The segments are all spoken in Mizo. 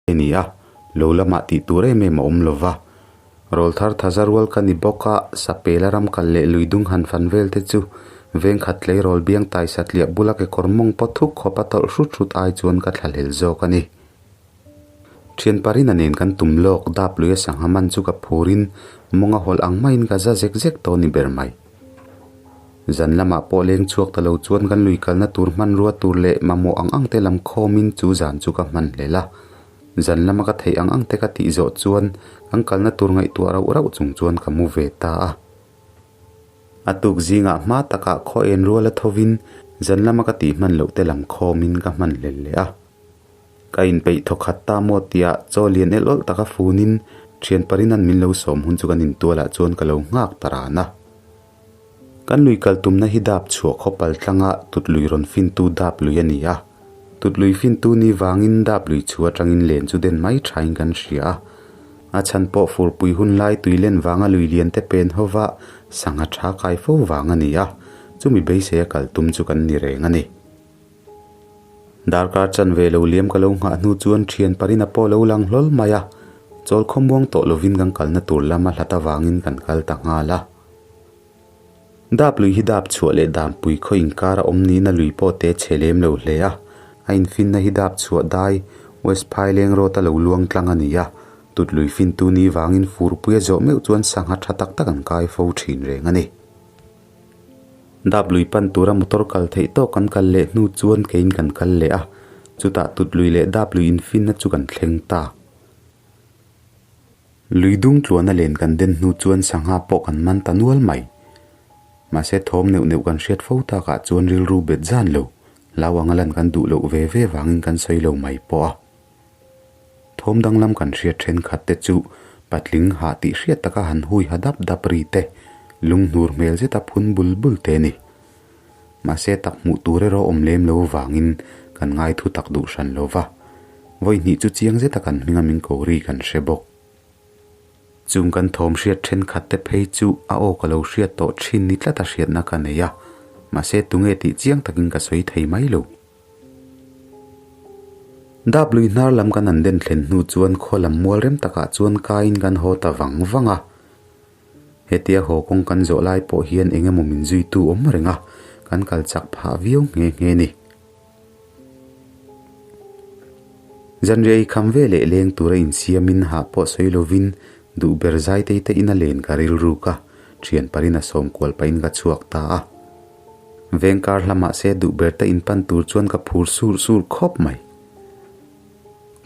A ni a, lo lamah tih tur em em a awm lo va. Rawlthar thaza rual ka ni bawk a, sapela ram kal leh lui dung han fan vel te chu vengkhat tleirawl biang tai satliah bula kekawr mawng pawt thuk khawp a tawlh hrut hrut ai chuan ka thlahlel zawk a ni. Thian Parina nen kan tum lawk dap lui a sangha man chu ka phurin mawng a hawlh ang maiin ka za zek zek tawh a ni ber mai. Zan lamah pawh leng chhuak ta lo chuan kan lui kalna tur hmanrua tur leh mamawh ang ang te lam khawmin chu zan chu ka hman hlel a. Zan lama ka theih ang ang te ka tih zawh chuan kan kalna tur ngaihtuah rauh rauh chung chuan ka mu ve ta a. A tuk zingah hma takah khaw en ruala thovin zan lama ka tih hman loh te lam khawmin ka hman hlel leh a. Ka inpeih thawkhat ta maw tia chaw lian el awlh taka funin thian Parina'n min lo sawm hun chu kan intualah chuan ka lo nghak ta ran a. Kan lui kal tumna hi dap chhuah khaw pal tlanga tut lui rawn fintu dap lui a ni a. Tut lui fintu ni vangin dap lui chhu atangin len chu den mai thain kan hria a. A chhan pawh furpui hun lai tui len vanga lui lian te pen hova sangha tha kai fo vang a ni a, chumi beisei a kal tum chu kan ni reng a ni. Darkar chanve lo liam ka lo nghah hnu chuan thian Parina pawh lo lang hlawl mai a, chawl khawmuang tawh lovin kan kalna tur lama hlat avangin kan kal ta nghal a. Dap lui hi dap chhuah leh danpui khaw inkar a awm niin a lui pawh te chhe lem lo hle a, a infinna hi dap chhuah dai West Phaileng Road a lo luang tlang a ni a, tut lui fintu ni vangin furpui a zawh meuh chuan sangha tha tak tak an kai fo thin reng a ni. Dap lui pan tura motor kal theih tawk kan kal leh hnu chuan keiin kan kal leh a, chutah tut lui leh dap lui infinna chu kan thleng ta. Lui dung tluana len kan den hnu chuan sangha pawh kan man ta nual mai. Mahse thawm neuh neuh kan hriat fo takah chuan rilru bet zan lo, hlau anga lan kan duh loh ve ve vangin kan sawi lo mai pawh a. Thawm danglam kan hriat thenkhat te chu patling hah tih hriat taka han hui ha dap dap ri te, lunghnur hmel zeta phun bul bul te a ni. Mahse tak hmuh tur erawh awm lem lo vangin kan ngai thu tak duh hran lo va, vawi hnih chu chiang zeta kan hminga min ko ri kan hre bawk. Chung kan thawm hriat thenkhat te phei chu a aw ka lo hriat tawh thin ni tlata hriatna ka nei a, mahse tunge tih chiang takin ka sawi thei mai lo. Dap lui hnar lam kan han den thlen hnu chuan khaw lam mual rem takah chuan kaiin kan haw ta vang vang a. Hetia haw kawng kan zawh lai pawh hian eng emaw min zuitu awm reng a, kan kal chak phah viau nghe nghe ni. Zanriah ei kham ve leh leng tura insiamin hah pawh sawi lovin duh ber zaitei te ina len ka rilruk a, thian parin a sawm kual pahin ka chhuak ta a. Vengkar hla mahse duh ber te inpan tur chuan ka phur sur sur khawp mai.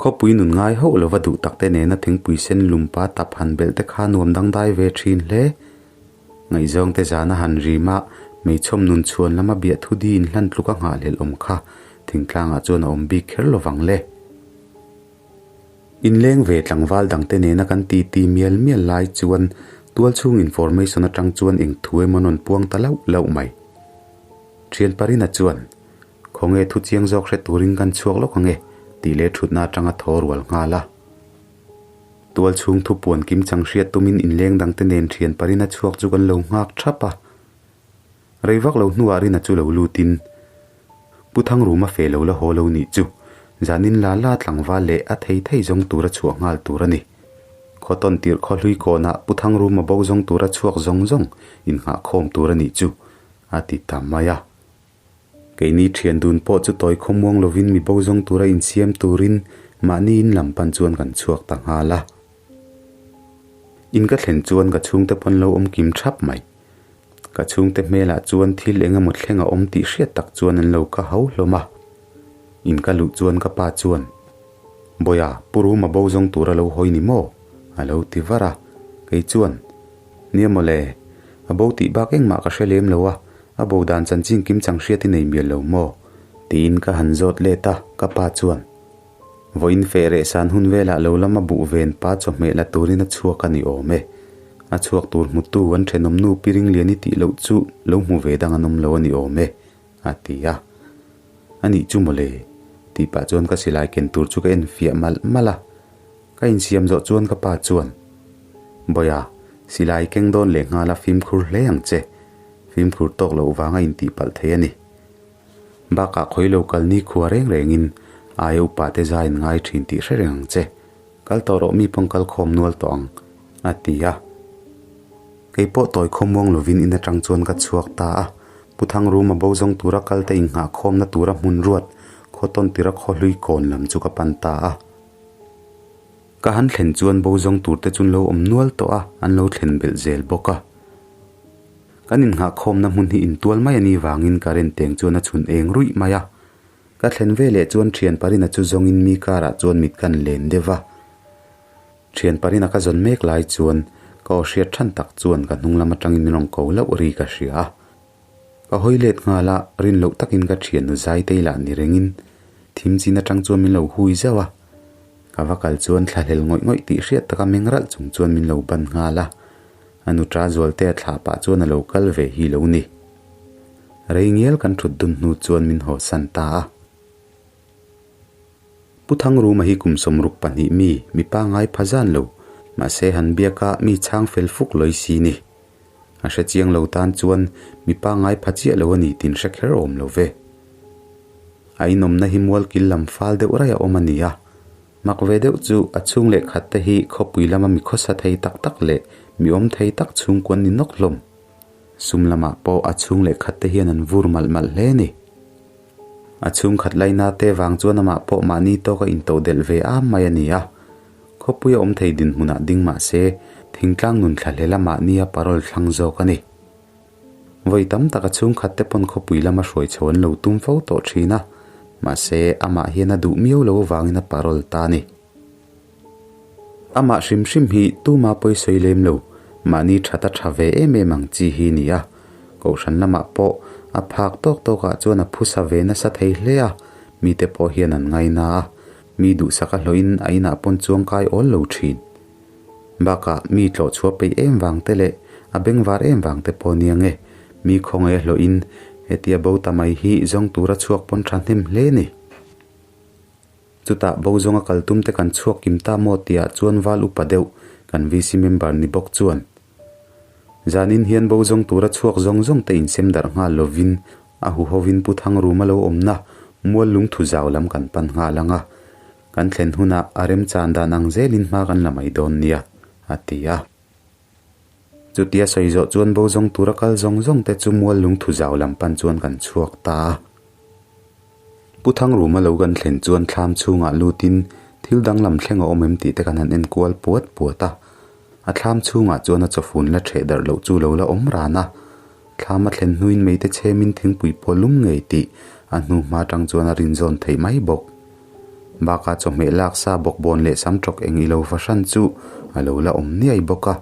Khawpui nun ngai hauh lova duh tak te nena thingpui sen lumpa tap han belh te kha nuam dangdai ve thin hle. Ngaihzawng te zana han rim a, meichhawm nun chhuan lama biah thu di inhlan tluk a nghahhlelh awm kha thingtlangah chuan a awm bik kher lovang le. Inleng ve tlangval dangte nena kan titi mial mial lai chuan tual chhung information atang chuan eng thu emaw nawn puang ta lauh lauh mai. Thian Parina chuan, Khawnge thu chiang zawk hre turin kan chhuak lawk ange tih leh thutna atanga thaw rual nghal a. Tual chhung thu puan kim chang hriat tumin inleng dangte nen thian Parina chhuak chu kan lo nghak thap a. Rei vak lo hnuah Rina chu lo lutin, Pu Thangruma fe lo la haw lo nih chu, zanin la la tlangval leh a thei thei zawng tura chhuah nghal tur a ni. Khaw tawn tirh khaw hlui kawnah Pu Thangruma bo zawng tura chhuak zawng zawng innghahkhawm tur a nih chu, a ti ta mai a. Keini thian dun pawh chu tawi khawmuang lovin mi bo zawng tura insiam turin mahni in lam pan chuan kan chhuak ta nghal a. In ka thlen chuan ka chhungte pawn lo awm kim thap mai. Ka chhungte hmelah chuan thil eng emaw thleng a awm tih hriat tak chuan an lo ka hau hlawm a. In ka luh chuan ka pa chuan, Bawiha, Pu Ruma bo zawng tur a lo hawi ni maw? a lo ti var a. Kei chuan, Nia maw le, a bo tih bak engmah ka hre lem lo a, a bo dan chanchin kim chang hriat i nei mial lo maw? tiin ka han zawt let a, ka pa chuan, Vawiin feh reh san hun velah lo lama buh ven pa chawhmeh la turin a chhuak a ni awm e. A chhuak tur hmutu an thenawmnu Piringliani tih loh chu lo hmu ve dang an awm lo a ni awm e, a ti a. A nih chu mawle, tih pah chuan ka silai ken tur chu ka en fiah malh malh a. Ka insiam zawh chuan ka pa chuan, Bawiha, silai keng dawn leh nghala fimkhur hle ang che. Fimkhur tawk loh vanga intihpalh thei a ni. Bakah khawi lo kal ni khua reng rengin Aia upa te zai in ngai thin tih hre reng ang che. Kal tawh rawh mi pawn kal khawm nual tawh ang, a ti a. Kei pawh tawi khawmuang lovin in atang chuan ka chhuak ta a. Pu Thangruma bo zawng tura kal te inghah khawmna tura hmun ruat khaw tawn tira khaw hlui kawn lam chu ka pan ta a. Ka han thlen chuan bo zawng tur te chu an lo awm nual tawh a, an lo thlen belh zel bawk a. Kan inghah khawmna hmun hi intual mai a nih vangin current teng chuan a chhun eng ruih mai a. Ka thlen veleh chuan thian Parina chu zawngin mi karah chuan mit kan len deuh va. Thian Parina ka zawn mek lai chuan ka aw hriat than tak chuan ka hnung lam atangin min rawn ko loh ri ka hria a. Ka hawi let nghal a, rin loh takin ka thiannu Zaitei lah ni rengin thim chin atang chuan min lo hui zauh a. Ka va kal chuan thlahlel ngawih ngawih tih hriat taka meng ralh chung chuan min lo ban nghal a. A nuṭa Zualte a thlah pah chuan a lo kal ve hi lo ni. Rei ngial kan thut dun hnu chuan min haw san ta a. Pu Thangruma hi kum 62 mi, mi pangngai pha zan lo, mahse han biaka mi chhang fel fuk lawi si ni. A hre chiang lo tan chuan mi pangngai pha chiah lo a ni tin hre kher awm lo ve. A inawmna hi mualkil lam fal deuh raih a awm a ni a. Mak ve deuh chu a chhung leh khat te hi khawpui lama mi khawsa thei tak tak leh mi awm thei tak chhungkuan ni nawk hlawm. Sum lamah pawh a chhung leh khat te hian an vur malh malh hle a ni. A chhung khat laina te vang chuan amah pawh mahni tawka into delh ve am mai a ni a. Khawpui a awm thei dinhmunah ding mah se, thingtlang nun thlahlel a mahnia parole thlang zawk a ni. Vawi tam tak a chhung khat te pawn khawpui lama hruai chho an lo tum fo tawh thin a, mahse amah hian a duh miau lo avangin a parole ta a ni. Amah hrim hrim hi tuma pawi sawi lem lo, mahni that a tha ve em em ang chi hi ni a. Kohhran lamah pawh a phak tawk tawkah chuan a phusa ve nasa thei hle a, mite pawh hian an ngaina a, mi duhsak a hlawhin a inah pawn chuangkai awl lo thin. Bakah mi tlawhchhuah peih em vang te leh a bengvar em vang te pawh nia nge, mi khawngaih a hlawhin hetia bo ta mai hi zawng tura chhuak pawn tha hnem hle ni. Chutah bo zawnga kal tum te kan chhuak kim ta maw tihah chuan val upa deuh kan VC member ni bawk chuan zanin hian bo zawng tura chhuak zawng zawng te insem darh nghal lovin a huhovin Pu Thangruma lo awmna mual lungthu zau lam kan pan nghal ang a, kan thlen hunah a remchan dan ang zelin hma kan la mai dawn nia, a ti a. Chutia sawi zawh chuan bo zawng tura kal zawng zawng te chu mual lungthu zau lam pan chuan kan chhuak ta a. Pu Thangruma lo kan thlen chuan thlam chhungah lutin thil danglam thleng a awm em tih te kan han en kual puat puat a. A thlam chhungah chuan a chawfun la ṭheh darh loh chu lo la awm ran a. Thlam a thlen hnuin meite chhemin thingpui pawh lum ngei tih a hnu hma tang chuan a rinzawn theih mai bawk. Bakah chawhmeh lak sa bawkbawn leh sam tawk eng ilo fahran chu a lo la awm niai bawk a.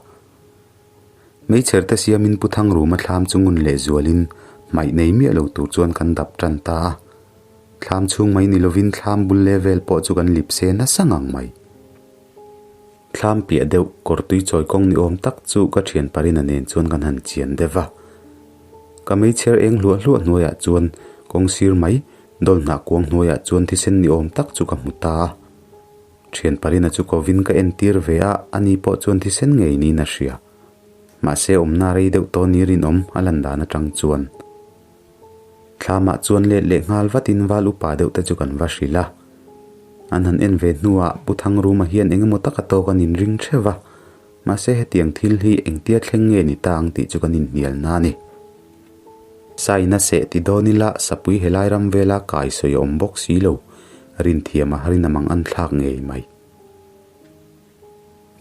Hmeichher te siamin Pu Thangruma thlam chu ngun leh zualin hmaih nei miah lo tur chuan kan dap tan ta a. Thlam chhung mai ni lovin thlam bul level pawh chu kan lip se nasa ngang mai. Thlam piah deuh kawr tui chawi kawng ni awm tak chu ka thian Parina nen chuan kan han chian deuh va. Ka meichher eng hluah hluah hnuaiah chuan kawng sir mai dawl hnah kuang hnuaiah chuan thisen ni awm tak chu ka hmu ta a. Thian Parina chu kovin ka entir ve a, ani pawh chuan thisen ngei niin a hria. Mahse awmna rei deuh tawh ni rinawm a lan dan atang chuan. Thlamah chuan let leh nghal vatin val upa deuh te chu kan va hrilh a. An han en ve hnuah Pu Thangruma hian eng emaw taka tawk an inring theuh va, mahse hetiang thil hi engtia thleng nge ni ta ang tih chu kan inhnial na a ni. Saina seh ti dawn ila sapui helai ram vela kai sawi a awm bawk si lo, rinthiam a harin a mang an thlak ngei mai.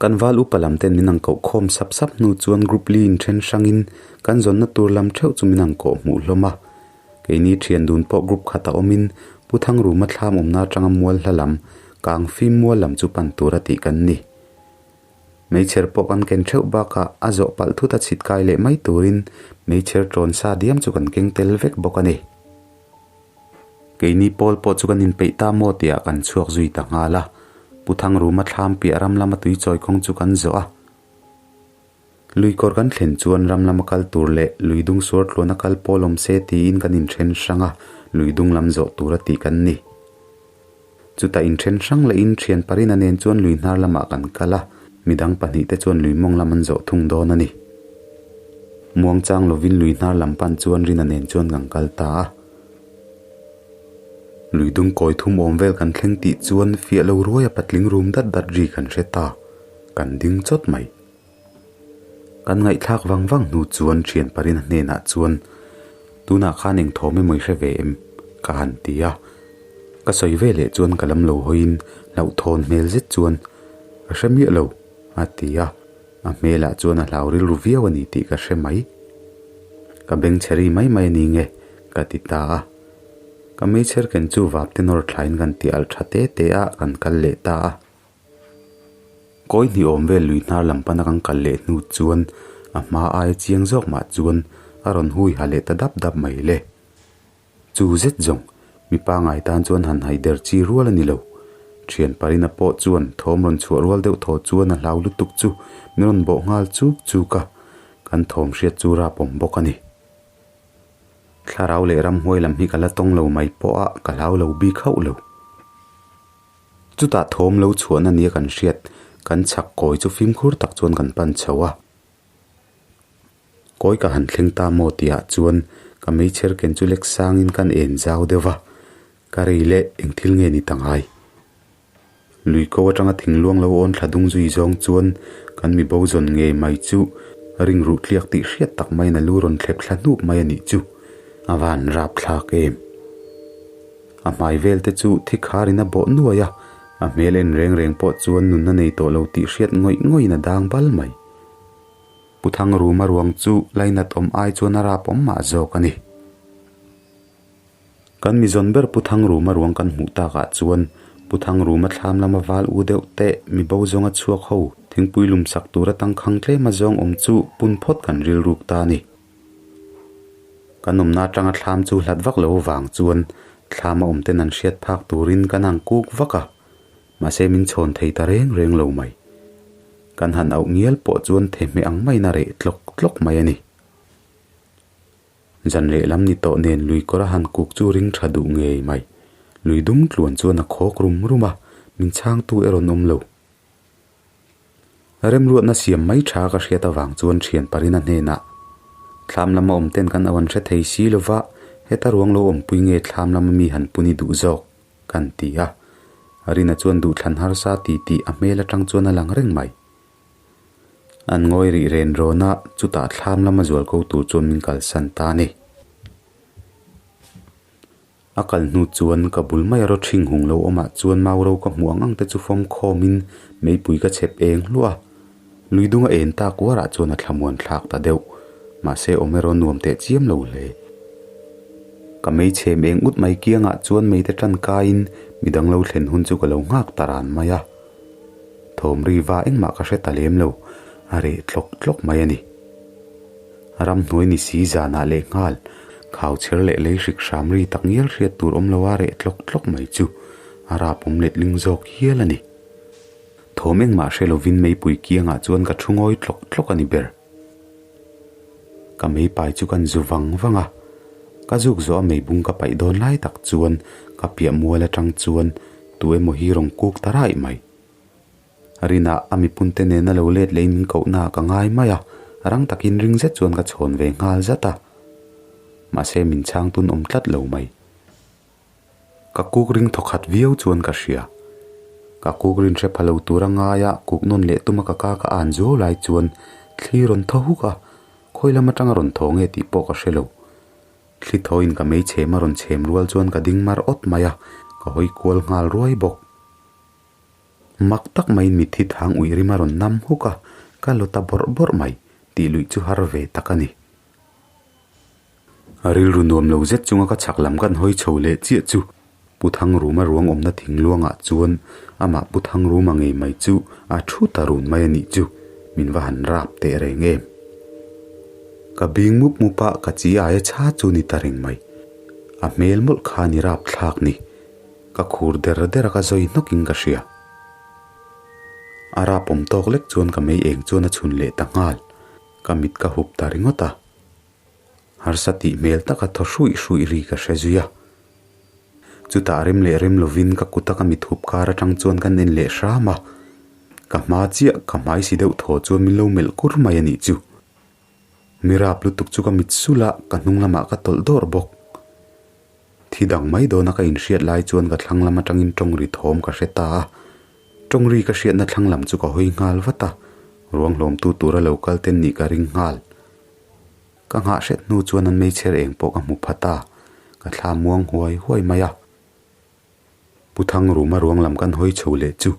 Kan val upa lam ten min ang koh khawm sap sap hnu chuan group li in then hrangin kan zawnna tur lam theuh chu min ang kawh hmuh hlawm a. Keini thian dun pawh group khat a awmin Pu Thangruma thlam awmna atanga mual hla lam, kang fim mual lam chu pan tur a tih kan ni. Meichher pawh kan ken theuh bakah a zawh palh thut a chhit kai leh mai turin meichher tawn sa diam chu kan keng tel vek bawk a ni. Keini pawl pawh chu kan inpeih ta maw tihah kan chhuak zui ta nghal a, Pu Thangruma thlam piah ram lama tui chawi kawng chu kan zawh a. Lui kawr kan thlen chuan ram lama kal tur leh lui dung suar tluana kal pawl awm se tiin kan inthen hrang a, lui dung lam zawh tura tih kan ni. Chutah inthen hrang lehin thian Parina nen chuan lui hnar lamah kan kal a, midang pahnihte chuan lui mawng lam an zawh thung dawn a ni. Muangchang lovin lui hnar lam pan chuan Rina nen chuan kan kal ta a. Lui dung kawi thum awm vel kan thleng tih chuan fiah lo ruai a patling rum dat dat ri kan hre ta, kan ding chawt mai. Kan ngaihthlak vang vang hnu chuan thian Parina hnenah chuan, Tunah khan eng thawm emaw i hre ve em? ka han ti a. Ka sawi ve leh chuan ka lam lo hawiin hlauhthawn hmel zet chuan, Ka hre miah lo, a ti a. A hmelah chuan a hlau rilru viau a ni tih ka hre mai. Ka beng chhe ri mai mai a ni nge, ka ti ta a. Ka meichher ken chu vap te nawr thlain kan ti alh tha te te a, kan kal leh ta a. Kawi hnih awm vel lui hnar lam pana kan kal leh hnu chuan a hma aia chiang zawk mah chuan a rawn hui ha leh ta dap dap mai le. Chu zet zawng, mipa ngai tan chuan han haih der chi rual a ni lo. Thian Parina pawh chuan thawm rawn chhuah rual deuh thaw chuan a hlau lutuk chu min rawn bawh nghal chuk chuk a, kan thawm hriat chu rap awm bawk a ni. Thlarau leh ramhuai lam hi ka la tawng lo mai pawh a, ka hlau lo bik hauh lo. Chutah thawm lo chhuahna nia kan hriat, kan chhak kawi chu fimkhur tak chuan kan pan chho a. Kawi ka han thleng ta maw tihah chuan ka meichher ken chu lek sangin kan en zau deuh va, ka rei leh eng thil nge ni ta ngai? Lui ko atanga thingluang lo awn thla dung zui zawng chuan kan mi bo zawn ngei mai chu ring ruh tliak tih hriat tak maiin a lu rawn thlep thla hnup mai a nih chu a van rap thlak em. A hmai vel te chu thi kharin a bawh nuai a, a hmel en reng reng pawh chuan nunna nei tawh lo tih hriat ngawih ngawih in a dang bal mai. Pu Thangruma ruang chu lainat awm ai chuan a rap awm mah zawk a ni. Kan mi zawn ber Pu Thangruma ruang kan hmuh takah chuan Pu Thangruma thlam lama val u deuh teh mi bo zawnga chhuak ho thingpui lum sak tura tangkhang tlema zawng awm chu pun phawt kan rilruk ta a ni. Kan awmna atanga thlam chu hlat vak lo vang chuan thlam a awm ten an hriat phak turin kan ang kuk vak a, mahse min chhawn thei ta reng reng lo mai. Kan han auh ngial pawh chuan thehmeh ang maiin a reh tlawk tlawk mai a ni. Zan leh lam ni tawh nen lui kawr a han kuk chu ring tha duh ngei mai. Lui dum tluan chuan a khawk rum rum a, min chhangtu erawh an awm lo. Remruatna siam mai tha ka hriat avang chuan thian Parina hnenah, Thlam lama awm ten kan au an hre thei si lova, heta ruang lo awmpui nge thlam lama mi han puni duh zawk? kan ti a. Rina chuan duhthlan harsa ti tih a hmel atang chuan a lang reng mai. An ngawi rih ren rawn a, chutah thlam lama zual ko tur chuan min kalsan ta a ni. A kal hnu chuan ka bul mai a raw ṭhing hung lo awmah chuan mau ro ka hmuh ang ang te chu fawm khawmin meipui ka chhep eng hluah a. Lui dung a en tak uarah chuan a thlamuan thlak ta deuh. Mahse awm erawh nuam teh chiam lo hle. Ka mei chhem eng ut mai kiangah chuan meite ṭan kaiin midang lo thlen hun chu ka lo nghak ta ran mai a. Thawm ri va engmah ka hre ta lem lo, a reh tlawk tlawk mai a ni. Ramhnuai ni si zanah leh nghal, khau chher leh lei hrik hram ri tak ngial hriat tur awm lo a reh tlawk tlawk mai chu a rap awm letling zawk hial a ni. Thawm engmah hre lovin meipui kiangah chuan ka thu ngawi tlawk tlawk a ni ber. Ka meipai chu kan zu vang vang a, ka zuk zawh a meibung ka paih dawn lai tak chuan ka piah mual atang chuan tu emaw hi rawn kuk ta raih mai. Rinah a mipunte nena lo let leh in min kohna ah ka ngai mai a, rang takin ring zet chuan ka chhawn ve nghal zat a. Mahse min chhang tun awm tlat lo mai. Ka kuk ring thawkhat viau chuan ka hria. Ka kuk rin hre pha lo tur a ngai a, kuk nawn leh tuma ka ka ka an zuau lai chuan thli rawn thaw huk a, khawi lam atanga rawn thaw nge tih pawh ka hre lo. Thli thawiin ka mei chhem a rawn chhem rual chuan ka ding mar awt mai a, ka hawi kual nghal ruai bawk. Mak tak maiin mitthi thang uih rim a rawn nam huk a, ka lo ta bawrh bawrh mai tih luih chu har ve tak a ni. A rilru nuam lo zet chunga ka chhak lam kan hawi chho leh chiah chu Pu Thangruma ruang awmna thingluangah chuan amah Pu Thangruma ngei mai chu a thu ta run mai a nih chu, min va han rap teh reng em. Ka bing mup mup a, ka chi aia chha chu ni ta reng mai. A hmel mawlh kha ni rap thlak ni. Ka khur der der a ka zawi hnawkin ka hria. A rap awm tawk lek chuan ka mei eng chuan a chhun leh ta nghal. Ka mit ka hup ta ringawt a. Harsa tih hmel taka thaw hruih hruih ri ka hre zui a. Chutah rem leh rem lovin ka kuta ka mit hup kar atang chuan kan en leh hram a. Ka hma chiah ka hmai si deuh thaw chuan min lo melh kur mai a nih chu. Mi rap lutuk chu ka mit sulh a, ka hnung lamah ka tawlh dawrh bawk. Thi dang mai dawna ka inhriat lai chuan ka thlang lam atangin tawng ri thawm ka hre ta a. Tawng ri ka hriatna thlang lam chu ka hawi nghal vat a, ruang hlawmtu tura lo kal ten nih ka ring nghal. Ka nghah hret hnu chuan an meichher eng pawh ka hmu phat a, ka thla muang huai huai mai a. Pu Thangruma ruang lam kan hawi chho leh chu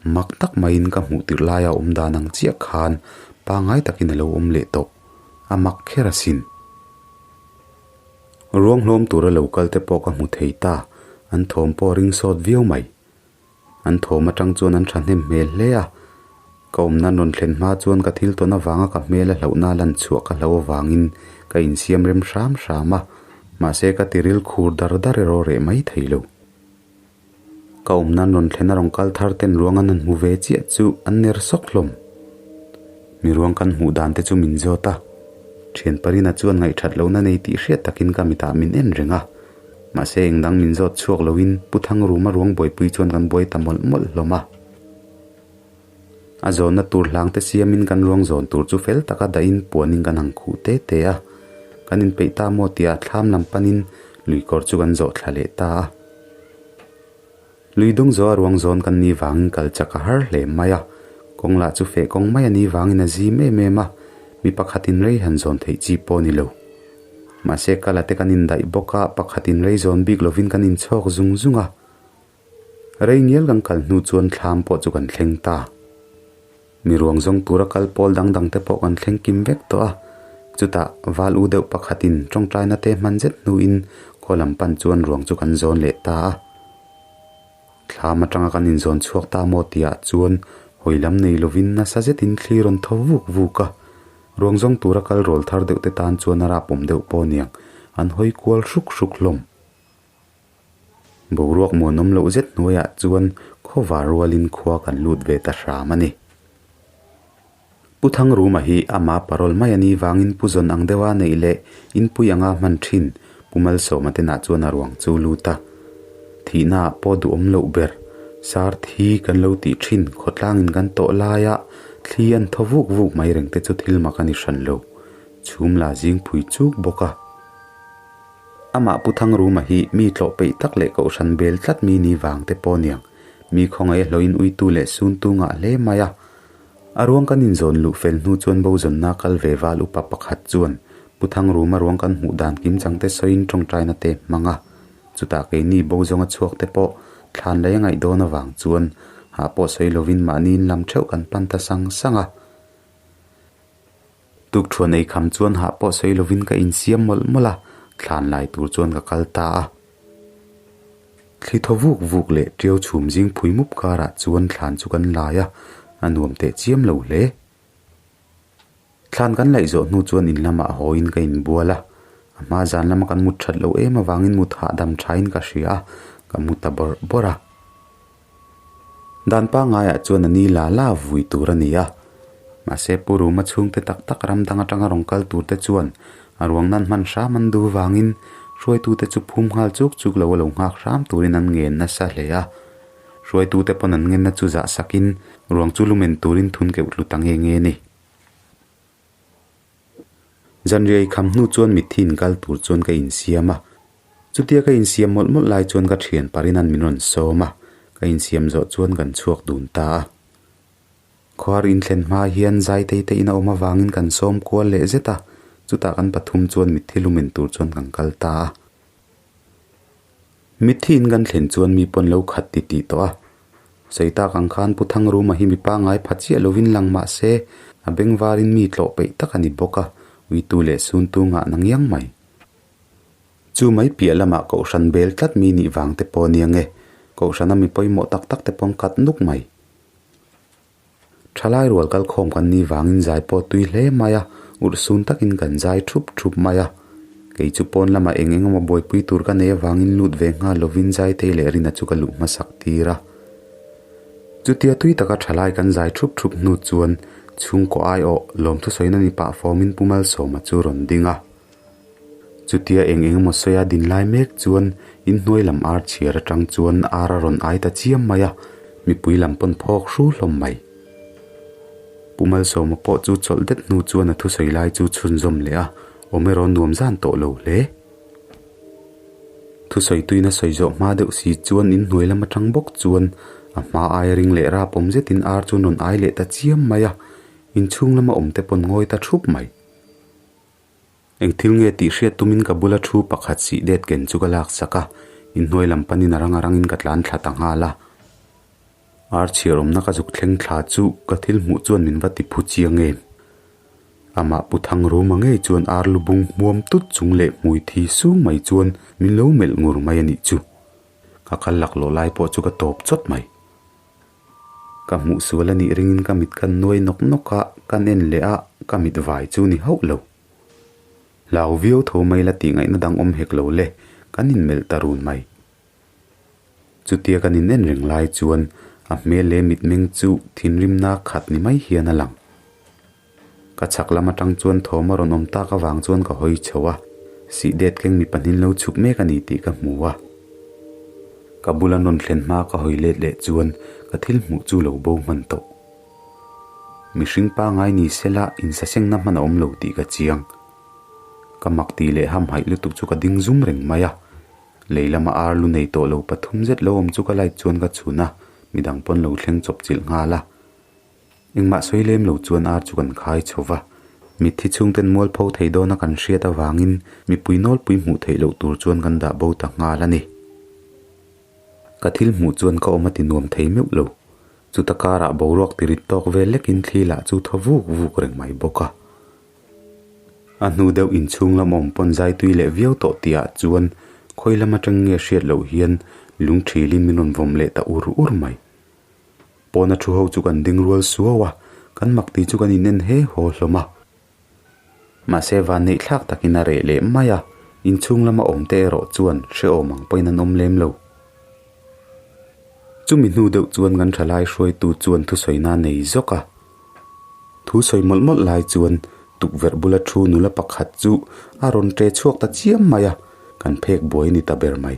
mak tak maiin ka hmuh tirh laia awm dan ang chiah khan pangngai takin a lo awm leh tawh, a mak kher asin. Ruang hlawm tura lo kal te pawh ka hmu thei ta, an thawm pawh ring sawt viau mai. An thawm atang chuan an thahnem hmel hle a, ka awmna an rawn thlen hma chuan ka thil tawn avanga ka hmel a hlauhna lan chhuah ka hlo avangin ka insiam rem hram hram a, mahse ka tiril khur dar dar erawh reh mai thei lo. Ka awmna an rawn thlen a rawn kal thar ten ruang an han hmu ve chiah chu an ner sawk hlawm. Mi ruang kan hmuh dan te chu min zawt a, thian Parina chuan ngaihthat lohna nei tih hriat takin ka mitah min en reng a. Mahse engdang min zawt chhuak loin Pu Thangruma ruang buaipui chuan kan buai ta mawlh mawlh hlawm a. A zawnna tur hlang te siamin kan ruang zawn tur chu fel taka dahin puanin kan ang khuh te te a. Kan inpeih ta maw tia thlam lam panin luikawr chu kan zawh thla leh ta a. Lui dung zawha ruang zawn kan nih vangin kal chak a har hle mai a, kawng lah chu feh kawng mai a nih vangin a zim em em a, mi pakhatin rei han zawn theih chi pawh a ni lo. Mahse kala te kan indaih bawk a, pakhatin rei zawn bik lovin kan inchhawk zung zung a. Rei ngial kan kal hnu chuan thlam pawh chu kan thleng ta. Mi ruang zawng tura kal pawl dang dang te pawh kan thleng kim vek tawh a, chutah val u deuh pakhatin tawngtaina te hman zet hnuin khaw lam pan chuan ruang chu kan zawn leh ta a. Thlam atanga kan inzawn chhuak ta maw tihah chuan hawi lam nei lovin nasa zetin thli rawn tho vuk vuk a, ruang zawng tura kal rawl thar deuh te tan chuan a rapawm deuh pawh aniang an hawi kual hruk hruk hlawm. Boruak muanawm loh zet hnuaiah chuan khawvar rualin khua kan lut ve ta hram a ni. Pu Thangruma hi ama parol mai a nih vangin Pu Zawn ang deuha neih leh inpui anga hman thin Pu Malsawma tenah chuan a ruang chu lut a. Thihnaah pawh duhawm loh ber, sar thi kan lo tih thin khawtlangin kan tawh laia thli an thaw vuk vuk mai reng te chu thil mak a ni hran lo. Chhum la zingpui chuk bawk a. Amah Pu Thangruma hi mi tlawh peih tak leh kohhran bel tlat mi ni vang te pawh niang. Mi khawngaih a hlawhin uitu leh suntu ngah hle mai a. A ruang kan inzawn luh fel hnu chuan bo zawnna kal ve val upa pakhat chuan Pu Thangruma ruang kan hmuh dan kim chang te sawiin tawngtaina te hmang a. Chutah keini bo zawnga chhuak te pawh thlan lei a ngaih dawn avang chuan hah pawh sawi lovin mahni in lam theuh kan pan ta sang sang a. Tukṭhuan ei kham chuan hah pawh sawi lovin ka insiam mawlh mawlh a, thlan lai tur chuan ka kal ta a. Thli thaw vuk vuk leh ṭiau chhum zing phui mup karah chuan thlan chu kan lai a, a nuam teh chiam lo hle. Thlan kan laih zawh hnu chuan in lamah hawiin ka inbual a, a hma zan lama kan mut ṭhat loh em avangin mut hahdam ṭhain ka hria a, ka mu ta bawrh bawrh a. Dan pangaiah chuan a ni la la vui tur a ni a. Mahse Pu Ruma chhungte tak tak ram dang atanga rawn kal turte chuan a ruang nan hman hram an duh vangin hruaitute chu phum nghal chuk chuk lo a lo nghak hram turin an ngen nasa hle a. Hruaitute pawn an ngenna chu zah sakin ruang chu lumen turin thun keuh tlu ta nge nge a ni. Zanriai kham hnu chuan mitthi inkal tur chuan ka insiam a. Chutia ka insiam mawlh mawlh lai chuan ka thian Parina'n min rawn sawm a, ka insiam zawh chuan kan chhuak dun ta a. Khuar inthlen hma hian Zaitei te in a awm avangin kan sawm kual leh zet a, chutah kan pathum chuan mitthi lumen tur chuan kan kal ta a. Mitthi in kan thlen chuan mi pawn lo khat ti tih tawh a. Sawi tak ang khan Pu Thangruma hi mi pangngai pha chiah lovin lang mah se, a bengvarin mi tlawh peih tak a ni bawk a, uitu leh suntu ngah na ngiang mai. Chu mai piah lamah Kohhran bel tlat mi nih vang te pawh nia nge, Kohhrana mi pawimawh tak tak te pawh an kat nuk mai. Thalai rual kal khawm kan nih vangin zai pawh tui hle mai a, urhsun takin kan zai thup thup mai a. Kei chu pawn lamah eng eng emaw buaipui tur ka nei avangin lut ve nghal lovin Zaitei leh Rina chu ka luh hmasak tir a. Chutia tui taka thalai kan zai thup thup hnu chuan chhungkaw aiawh lawmthusawina ni pah fawmin Pu Malsawma chu rawn ding a. Chutia eng eng emaw sawi a din lai mek chuan inhnuai lam ar chhiar atang chuan ar a rawn ai ta chiam mai a, mipui lam pawn phawk hru hlawm mai. Pu Malsawma pawh chu chawlh det hnu chuan a thusawi lai chu chhunzawm leh a, awm erawh nuam zan tawh lo hle. Thusawi tuina sawi zawh hma deuh si chuan in hnuai lam atang bawk chuan a hma aia ring leh rap awm zetin ar chu an rawn ai leh ta chiam mai a, inchhung lama awm te pawn ngawi ta thup mai. Eng thil nge tih hriat tumin ka bula thu pakhat sih det ken chu ka lak sak a, inhnuai lam panin a rang a rangin ka tlan thla ta nghal a. Ar chhiar awmna ka zuk thleng thla chu ka thil hmuh chuan min va ti phu chiang em. Amah Pu Thangruma ngei chuan ar lu bung hmuam tut chung leh hmui thi sung mai chuan min lo melh ngur mai a nih chu. Ka kal laklawh lai pawh chu ka tawp chawt mai. Ka hmuh sual a nih ringin ka mit kan nuai nawk nawk a, kan en leh a, ka mit vai chu ni hauh lo. Hlau viau tho mai la tih ngaihna dang awm hek lo le, kan inmelh ta run mai. Chutia kan inen reng lai chuan a hmel leh mitmeng chu thinrimna khat ni mai hian a lang. Ka chhak lam atang chuan thawm a rawn awm tak avang chuan ka hawi chho a, sih det keng mi pahnih lo chhuk mek a ni tih ka hmu a. Ka bula rawn thlen hma ka hawi let leh chuan ka thil hmuh chu lo bo hman tawh. Mihring pangai ni sela insasengna hman a awm lo tih ka chiang. Ka mak tih leh hamhaih lutuk chu ka ding zum reng mai a. Lei lama ar lu nei tawh lo pathum zet lo awm chu ka light chuan ka chhun a, midang pawn lo thleng chawp chilh nghal a. Engmah sawi lem lo chuan ar chu kan khai chho va, mitthi chhungten mualpho thei dawna kan hriat avangin mipui nawlpui hmuh theih loh tur chuan kan dah bo ta nghal a ni. Ka thil hmuh chuan ka awm a ti nuam thei meuh lo. Chuta karah boruak tirit tawk vel lekin thli lah chu thaw vuk vuk reng mai bawk a. A hnu deuh inchhung lam awm pawn zai tui leh viau tawh tihah chuan khawi lam atang nge hriat loh hian lung thilin min rawn vawm leh ta ur ur mai. Pawna thu ho chu kan ding rual suau a, kan mak tih chu kan inen he haw hlawm a. Mahse vanneih thlak takin a reh leh mai a, inchhung lama awm te erawh chuan hrehawm ang pawhin an awm lem lo. Chumi hnu deuh chuan kan thalai hruaitu chuan thusawina a nei zawk a. Thu sawi mawlh mawlh lai chuan tukverh bula thu nula pakhat chu a rawn ṭe chhuak ta chiam mai a, kan phek buai ni ta ber mai.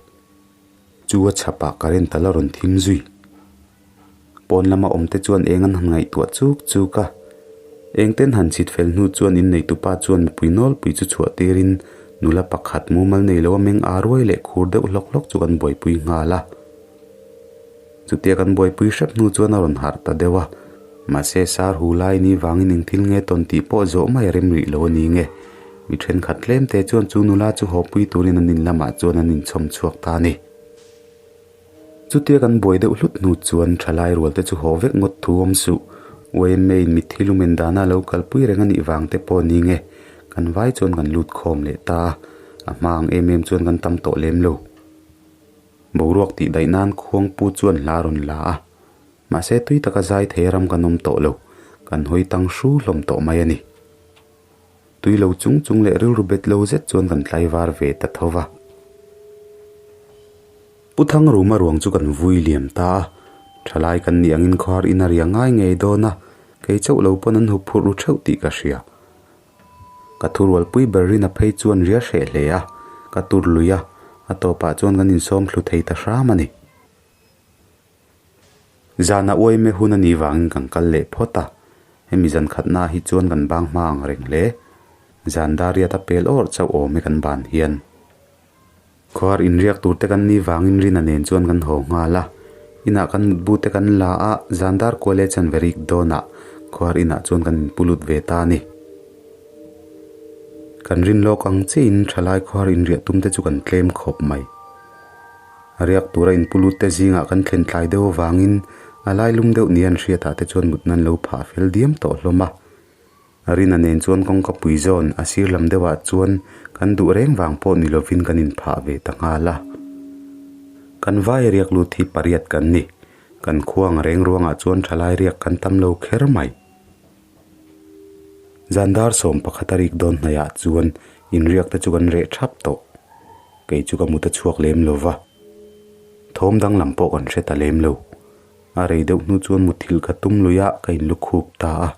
Chu a chhapah current a la rawn thim zui. Pawn lama awm te chuan eng an han ngaihtuah chuk chuk a. Eng ten han chhit fel hnu chuan inneitupa chuan mipui nawlpui chu chhuah tirin nula pakhat mumal nei lo a meng aa ruai leh khur deuh hlawk hlawk chu kan buaipui nghal a. Chutia kan buaipui hrep hnu chuan a rawn harh ta deuh a. Mahse sar hu lai ni vangin eng thil nge tawn tih pawh zawh mai a rem rih lo a ni nge. Mi thenkhat tlem te chuan chu nula chu hawpui turin an in lamah chuan an inchhawm chhuak ta a ni. Chutia kan buai deuh hlut hnu chuan thalai rual te chu haw vek ngawt thu awm suh. YMA in mitthi lumen dana lo kalpui reng a nih vang te pawh ni nge. Kan vai chuan kan lut khawm leh ta a, a hma ang em em chuan kan tam tawh lem lo. Boruak tih daih nan khuangpu chuan hla rawn la a. Mahse tui taka zai thei ram kan awm tawh lo, kan hawi tang hru hlawm tawh mai a ni. Tui lo chung chung leh rilru bet lo zet chuan kan tlaivar ve ta tho va. Pu Thangruma ruang chu kan vui liam ta a, thalai kan nih angin khawhar in a ria ngai ngei dawn a, kei chauh lo pawn an hup phurh ru theuh tih ka hria. Ka thurualpui ber rin a phei chuan ria hreh hle a, ka tur lui a, a tawpah chuan kan insawm thlu thei ta hram a ni. Zana uaime hun a nih vangin kan kal leh phawt a, hemi zan khatnaah hi chuan kan bang hma ang reng hle. Zan dariat a pel awrh chauh awm e kan ban hian. Khuar inriak tur te kan nih vangin Rina nen chuan kan haw nghal a, inah kan mutbu te kan la a, zan dar kual e chan ve rik dawnah khuar inah chuan kan inpu lut ve ta a ni. Kan rin lawk ang chiahin thalai khuar inriah tum te chu kan tlem khawp mai. A riak tura inpulut te zingah kan thlen tlai deuh avangin a lai lum deuh ni an hriatah te chuan mut nan lo phah fel diam tawh hlawm a. Rina nen chuan kawngka pui zawn a sir lam deuhah chuan kan duh reng vang pawh ni lovin kan inphah ve ta nghal a. Kan vai riak lut hi pariat kan ni. Kan khuang reng ruangah chuan thalai riak kan tam lo kher mai. Zandar 11 a rik dawn hnaiah chuan inriak te chu kan reh thap tawh. Kei chu ka mut a chhuak lem lo va, thawm danglam pawh kan hre ta lem lo. A rei deuh hnu chuan muthilh ka tum lui a, ka inlukhup ta a.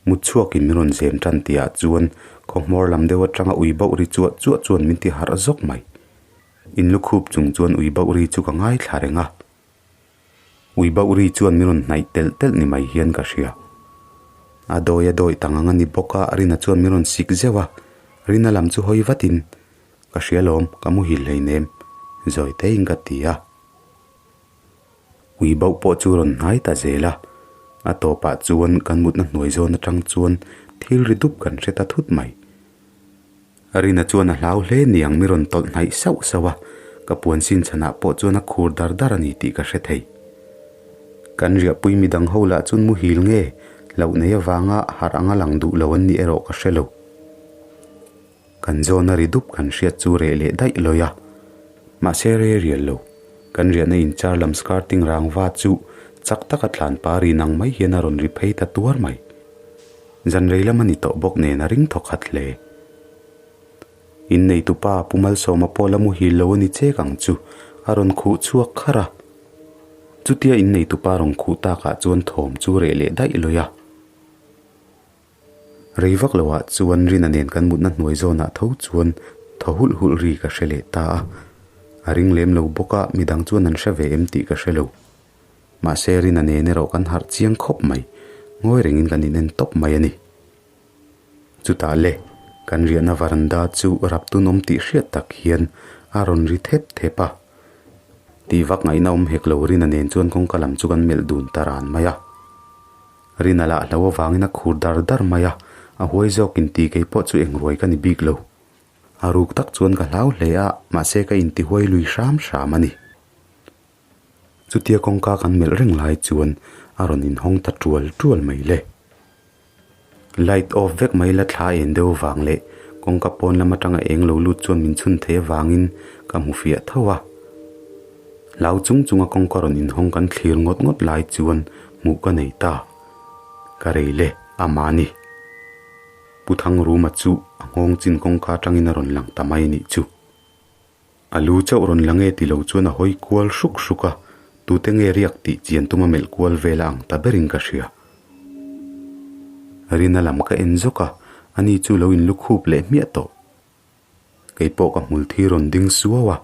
Mut chhuakin min rawn zem tan tihah chuan khawhmawr lam deuh atanga ui bauh ri chuah chuah chuan min ti harh zawk mai. Inlukhup chung chuan ui bauh ri chu ka ngaithla reng a. Ui bauh ri chuan min rawn hnaih telh telh ni mai hian ka hria. A dawi a dawi tang ang a ni bawk a, Rina chuan min rawn sik zeuh a, Rina lam chu hawi vatin, Ka hria lawm, ka muhil hleinem, zawi teiin ka ti a. Ui bauh pawh chu rawn hnai ta zel a, a tawpah chuan kan mutna hnuai zawn atang chuan thil ri dup kan hre ta thut mai. Rina chuan a hlau hle niang mi rawn tawlh hnaih sauh sauh a, ka puan sin chhanah pawh chuan a khur dar dar a ni tih ka hre thei. Kan riahpui midang ho lah chuan muhil nge hlauh nei avanga harh anga lang duh lo an nih erawh ka hre lo. Kan zawn a ri dup kan hriat chu reh leh daih lawi a, mahse re rial lo. Kan riahna inchar lam skirting rangva chu chak taka tlan pa ri nang mai hian a rawn ri phei ta tuar mai. Zan rei lam a ni tawh bawk nen a ring thaw khat hle. Inneitupa Pu Malsawma pawh la muhil lo a ni chek ang chu a rawn khuh chhuak kharh a. Chutia inneitupa rawn khuh takah chuan thawm chu reh leh daih lawi a. Rei vak loah chuan Rina nen kan mutna hnuai zawnah tho chuan thaw hulh hulh ri ka hre leh ta a. A ring lem lo bawk a, midang chuan an hre ve em tih ka hre lo. Mahse Rina nen erawh kan harh chiang khawp mai, ngawi rengin kan inen tawp mai a ni. Chutah le, kan riahna varanda chu raptun awm tih hriat tak hian a rawn ri thep thep a. Tih vak ngaihna awm hek lo Rina nen chuan kawngka lam chu kan melh dun ta ran mai a. Rina lah hlo avangin a khur dar dar mai a, a huai zawk inti kei pawh chu eng ruai ka ni bik lo. A ruk tak chuan ka hlau hle a, mahse ka inti huai lui hram hram a ni. Chutia kawngka kan melh reng lai chuan a rawn inhawng ta tual tual mai le. Light off vek mai la thla en deuh vang leh kawngka pawn lam atanga eng lo lut chuan min chhun thei avangin ka hmu fiah tho a. Hlau chung chunga kawngka rawn inhawng kan thlir ngawt ngawt lai chuan hmuh ka nei ta. Ka rei le, a mahni. Pu Thangruma chu a nghawng chin kawngka atangin a rawn lang ta mai nih chu. A lu chauh rawn la nge ti lo chuan a hawi kual hruk hruk a, tute nge riak tih chian tuma melh kual vel a ang ta berin ka hria. Rina lam ka en zawk a, ani chu lo inlukhup leh hmiah tawh. Kei pawh ka hmul thi rawn ding suau a,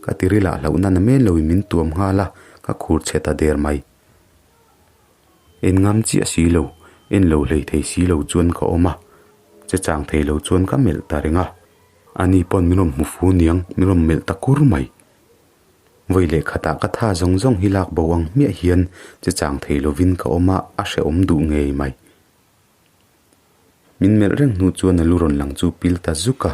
ka tiri lah hlauhna na men loin min tuam nghal a, ka khur chhe ta der mai. En ngam chiah si lo, en lo hlei thei si lo chuan ka awm a, che chang thei lo chuan ka melh ta reng a. Ani pawn min rawn hmu fu niang, min rawn melh ta kur mai. Vawi leh khatah ka tha zawng zawng hi lak bo ang hmiah hian che chang thei lovin ka awm a, a hrehawm duh ngei mai. Min melh reng hnu chuan a lu rawn lang chu pil ta zuk a.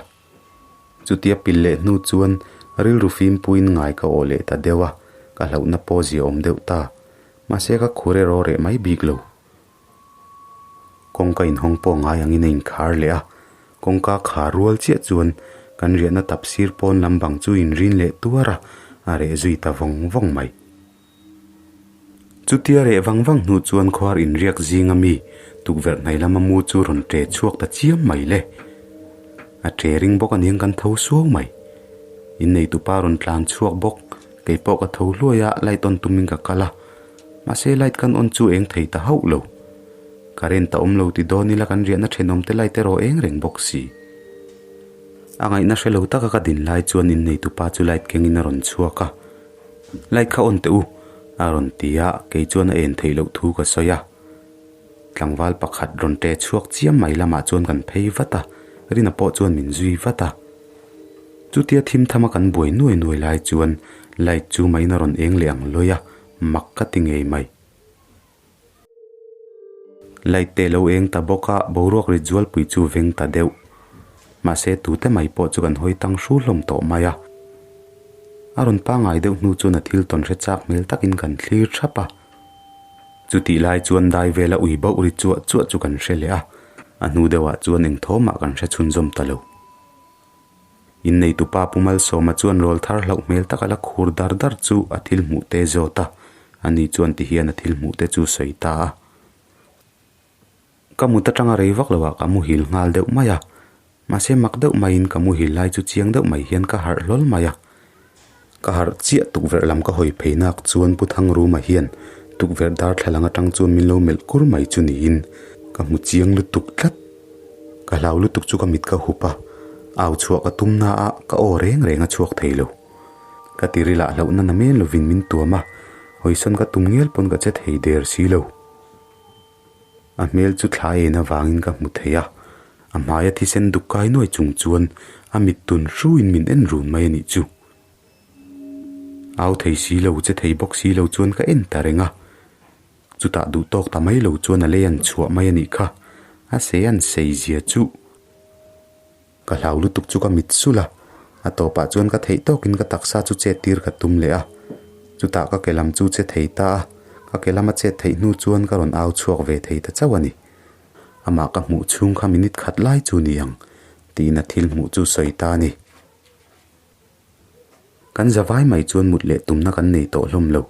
Chutia pil leh hnu chuan rilru fimpuiin ngai ka awh leh ta deuh a, ka hlauhna pawh zia awm deuh ta. Mahse ka khur erawh reh mai bik lo. Kawngka inhawng pawh ngai angin a inkhar leh a, kawngka khar rual chiah chuan kan riahna tap sir pawn lam bang chu inrin leh tuar a, a reh zui ta vawng vawng mai. Chutia reh vang vang hnu chuan khuar inriak zinga mi tukverh hnai lama mu chu rawn ṭe chhuak ta chiam mai le. A ṭe ring bawk aniang kan tho suau mai. Inneitupa rawn tlan chhuak bawk, kei pawh ka tho hluai a, light on tumin ka kal a. Mahse light kan on chu eng thei ta hauh lo. Current a awm lo ti dawn ila kan riahna thenawmte light erawh eng reng bawk si. A ngaihna hre lo taka ka din lai chuan inneitupa chu light kengin a rawn chhuak a. Light kha on teh u, a rawn ti a, kei chuan a en theih loh thu ka sawi a. Tlangval pakhat rawn ṭe chhuak chiam mai lamah chuan kan phei vat a, Rina pawh chuan min zui vat a. Chutia thim thama kan buai nuai nuai lai chuan light chu main a rawn eng leh ang lawi a, mak ka ti ngei mai. Light te lo eng ta bawk a, boruak ri zualpui chu veng ta deuh. Mahse tute mai pawh chu kan hawi tang hru hlawm tawh mai a. A rawn pangai deuh hnu chuan a thil tawn hre chak hmel takin kan thlir thap a. Chutih lai chuan dai vela ui bauh ri chuah chuah chu kan hre leh a, a hnu deuhah chuan eng thawmah kan hre chhunzawm ta lo. Inneitupa Pu Malsawma chuan rawl thar hlauh hmel tak a la khur dar dar chu a thil hmuh te zawt a, ani chuan ti hian a thil hmuh te chu sawi ta a. Ka mut atanga rei vak loah ka muhil nghal deuh mai a, mahse mak deuh maiin ka muhil lai chu chiang deuh mai hian ka harh hlawl mai a. Ka harh chiah tukverh lam ka hawi phei nak chuan Pu Thangruma hian tukverh darthlalang atang chuan min lo melh kur mai chu niin ka hmu chiang lutuk tlat. Ka hlau lutuk chu ka mit ka hup a, au chhuah ka tum na a, ka aw reng reng a chhuak thei lo. Ka tiri lah hlauhna na men lovin min tuam a, hawisawn ka tum ngial pawn ka che thei der si lo. A hmel chu thla en avangin ka hmu thei a, A hmaia thisen duk kai nuai chung chuan a mit tun hruin min en run mai a nih chu. Au thei si lo, che thei bawk si lo chuan ka en ta reng a. Chutah duh tawk ta mai lo chuan a lei an chhuah mai a nih kha. A sei an sei zia chu. Ka hlau lutuk chu ka mit sulh a, a tawpah chuan ka theih tawkin ka taksa chu chet tir ka tum leh a. Chutah ka ke lam chu che thei ta a, ka ke lama chet theih hnu chuan ka rawn au chhuak ve thei ta chauh a ni. Amah ka hmuh chhung kha minute khat lai chu ni ang tiin a thil hmuh chu sawi ta a ni. Kan zavai mai chuan mut leh tumna kan nei tawh hlawm lo,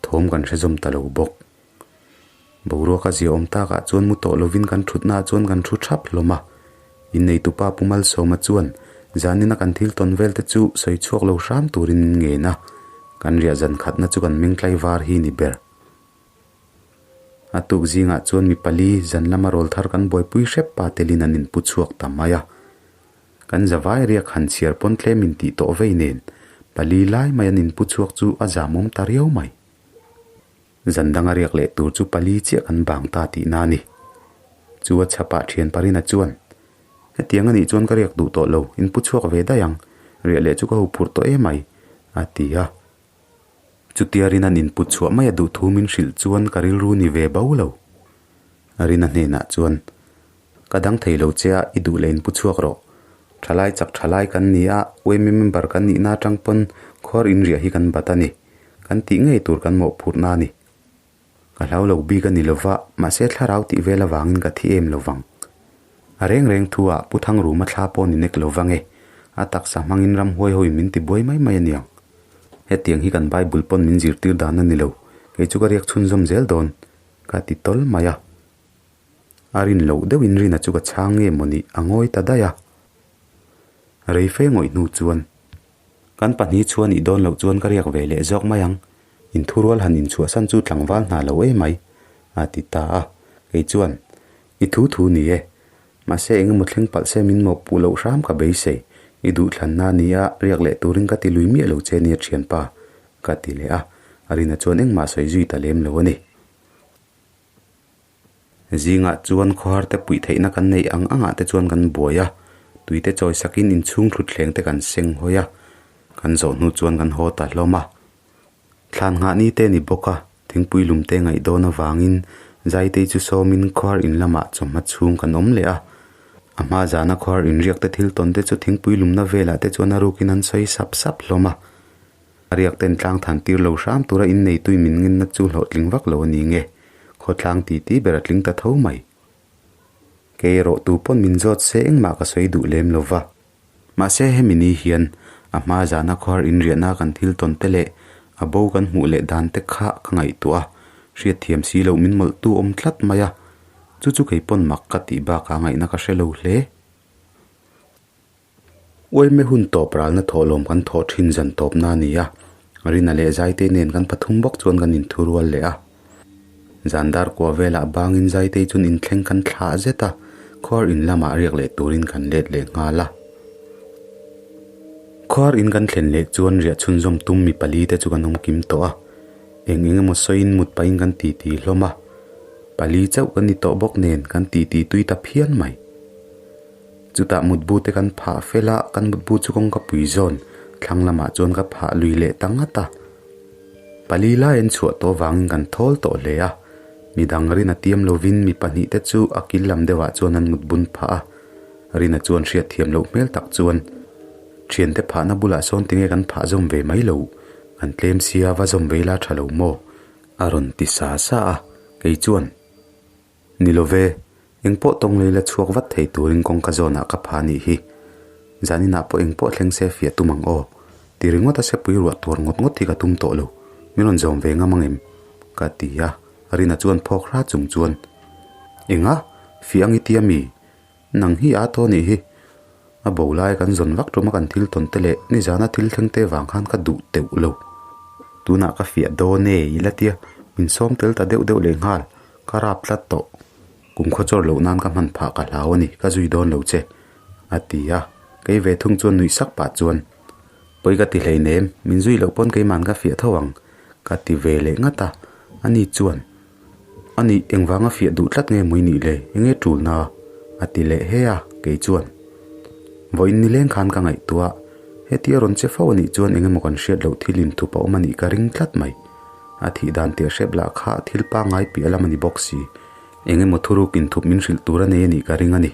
thawm kan hre zawm ta lo bawk. Boruak a ziaawm takah chuan mu tawh lovin kan thutnaah chuan kan thu thap hlawm a. Inneitupa Pu Malsawma chuan zanina kan thil tawn vel te chu sawi chhuak lo hram turin min ngen a, kan riah zan khatna chu kan meng tlai var hi ni ber. A tuk zingah chuan mi pali zan lama rawl thar kan buaipui hrep pa telin an inpu chhuak ta mai a. Kan zavai riak han chhiar pawn tlem intih tawh vei nen pali lai mai an inpu chhuak chu a zamawm ta riau mai. Zan danga riak leh tur chu pali chiah kan bang ta tihna a ni. Chu a chhapah thian Parina chuan, Hetiang a nih chuan ka riak duh tawh lo, in pu chhuak ve daih ang, riah leh chu ka huphurh tawh em ai, a ti a. Chutia Rina'n in put chhuah mai a duh thu min hrilh chuan ka rilru ni ve bo lo. Rina hnenah chuan, Ka dang thei lo che a, i duh leh in pu chhuak rawh. Thalai chak thalai kan ni a, UMA member kan nihna atang pawn khuar in riah hi kan bat a ni. Kan tih ngei tur kan mawhphurhna a ni. Ka hlau lo bik a ni lova, mahse thlarau tih vel avangin ka thi em lovang. A reng reng thu ah Pu Thangruma thla pawh ni nek lovang e, a taksa hmangin ramhuai hoin min ti buai mai mai a niang. Hetiang hi kan Bible pawn min zirtir dan a ni lo, kei chu ka riak chhunzawm zel dawn, ka ti tawl mai a. A rin loh deuhin Rina chu ka chhang nge maw ni a ngawi ta daih a. Rei fe ngawih hnu chuan. Kan pahnih chhuah nih dawn loh chuan ka riak ve leh zawk mai ang. Inthurual han inchhuahsan chu tlangval hna lo e mai, a ti ta a. Kei chuan, I thu thu ni e. Mahse eng emaw thleng palh se min mawhpuh loh hram ka beisei. I duhthlanna a ni a, riak leh turin ka ti lui miah lo che nia thianpa, ka ti leh a. Arina chuan engmah sawi zui ta lem lo a ni. Zingah chuan khawhar te puih theihna kan neih ang angah te chuan kan buai a, tui te chawi sakin inchhung thlutthleng te kan seng hawi a, kan zawh hnu chuan kan haw ta hlawm a. Thlan nghah ni te ni bawk a, thingpui lum te ngaih dawn avangin Zaitei chu sawmin khawhar in lamah chawhma chhung kan awm leh a. A hma zana khawhar inriak te thil tawn te chu thingpui lumna velah te chuan a rukin an sawi sap sap hlawm a. A riak ten tlang than tir lo hram tura inneitui min ngenna chu hlawhtling vak lo a ni nge, khawtlang ti ti ber a tling ta tho mai. Kei erawh tu pawn min zawt se engmah ka sawi duh lem lo va. Mahse hemi ni hian a hma zana khawhar inriahna kan thil tawn te leh a bo kan hmuh leh dan te kha ka ngaihtuah a, hriatthiam si loh min mawlhtu awm tlat mai a, chu chu kei pawn mak ka tih bakah ngaihna ka hre lo hle. Uaime hun tawp ralna thawhlawm kan thawh thin zan tawpna a ni a, Rina leh Zaitei nen kan pathum bawk chuan kan inthurual leh a. Zan dar kua velah bangin Zaitei chuan inthleng kan thlah zet a, khuar in lamah riak leh turin kan let leh nghal a. Khuar in kan thlen leh chuan riah chhunzawm tum mi pali te chu kan awm kim tawh a, eng eng emaw sawiin mut pahin kan titi hlawm a, pali chauh kan ni tawh bawk nen kan titi tui ta phian mai. Chutah mutbu te kan phah fel a, kan mutbu chu kawngka pui zawn thlang lamah chuan ka phah lui leh ta ngat a. Pali lai an chhuah tawh avangin kan thawl tawh hle a, midang Rina tiam lovin mi pahnih te chu a kil lam deuhah chuan an mutbun phah a. Rina chuan hriatthiam loh hmel tak chuan, Thiante phahna bulah sawn tinge kan phah zawm ve mai lo, kan tlem sia va zawm ve ila tha lo maw? a rawn ti sa sa a, kei chuan, Ni lo ve, engpawh tawng lei la chhuak vat thei turin kawngka zawnah ka pha nih hi. Zaninah pawh engpawh thleng se fiah tum ang aw. Ti ringawt a sepui ruah tuar ngawt ngawt hi ka tum tawh lo. Min rawn zawm ve ngam ang em? Ka ti a, Rina chuan phawk hra chung chuan, Enga? Fiah ang i tia mi? Nang hi a thaw nih hi. A bo lai kan zawn vak ṭuma kan thil tawn te leh nizana thil thleng te vang khan ka duh teuh lo. Tunah ka fiah dawn e i la tia, min sawm tel ta deuh deuh leh nghal. Ka rap tlat tawh. Kum khaw chawr loh nan ka hman phah ka hlau a ni, ka zui dawn lo che, a ti a. Kei ve thung chuan nuih sak pah chuan, Pawi ka ti hleinem, min zui loh pawn keiman ka fiah tho ang, ka ti ve leh ngat a. Ani chuan, Ani, engvanga fiah duh tlat nge maw i nih le, enge tul na? a ti leh he a. kei chuan. Vawiin nileng khan ka ngaihtuah, hetia rawn che fo anih chuan engemaw kan hriat loh thil inthup a awm anih ka ring tlat mai. A thih dan teh hrep lah kha thil pangngai piah lam a ni bawk si. Engemaw thuruk inthup min hrilh tur a nei anih ka ring a ni.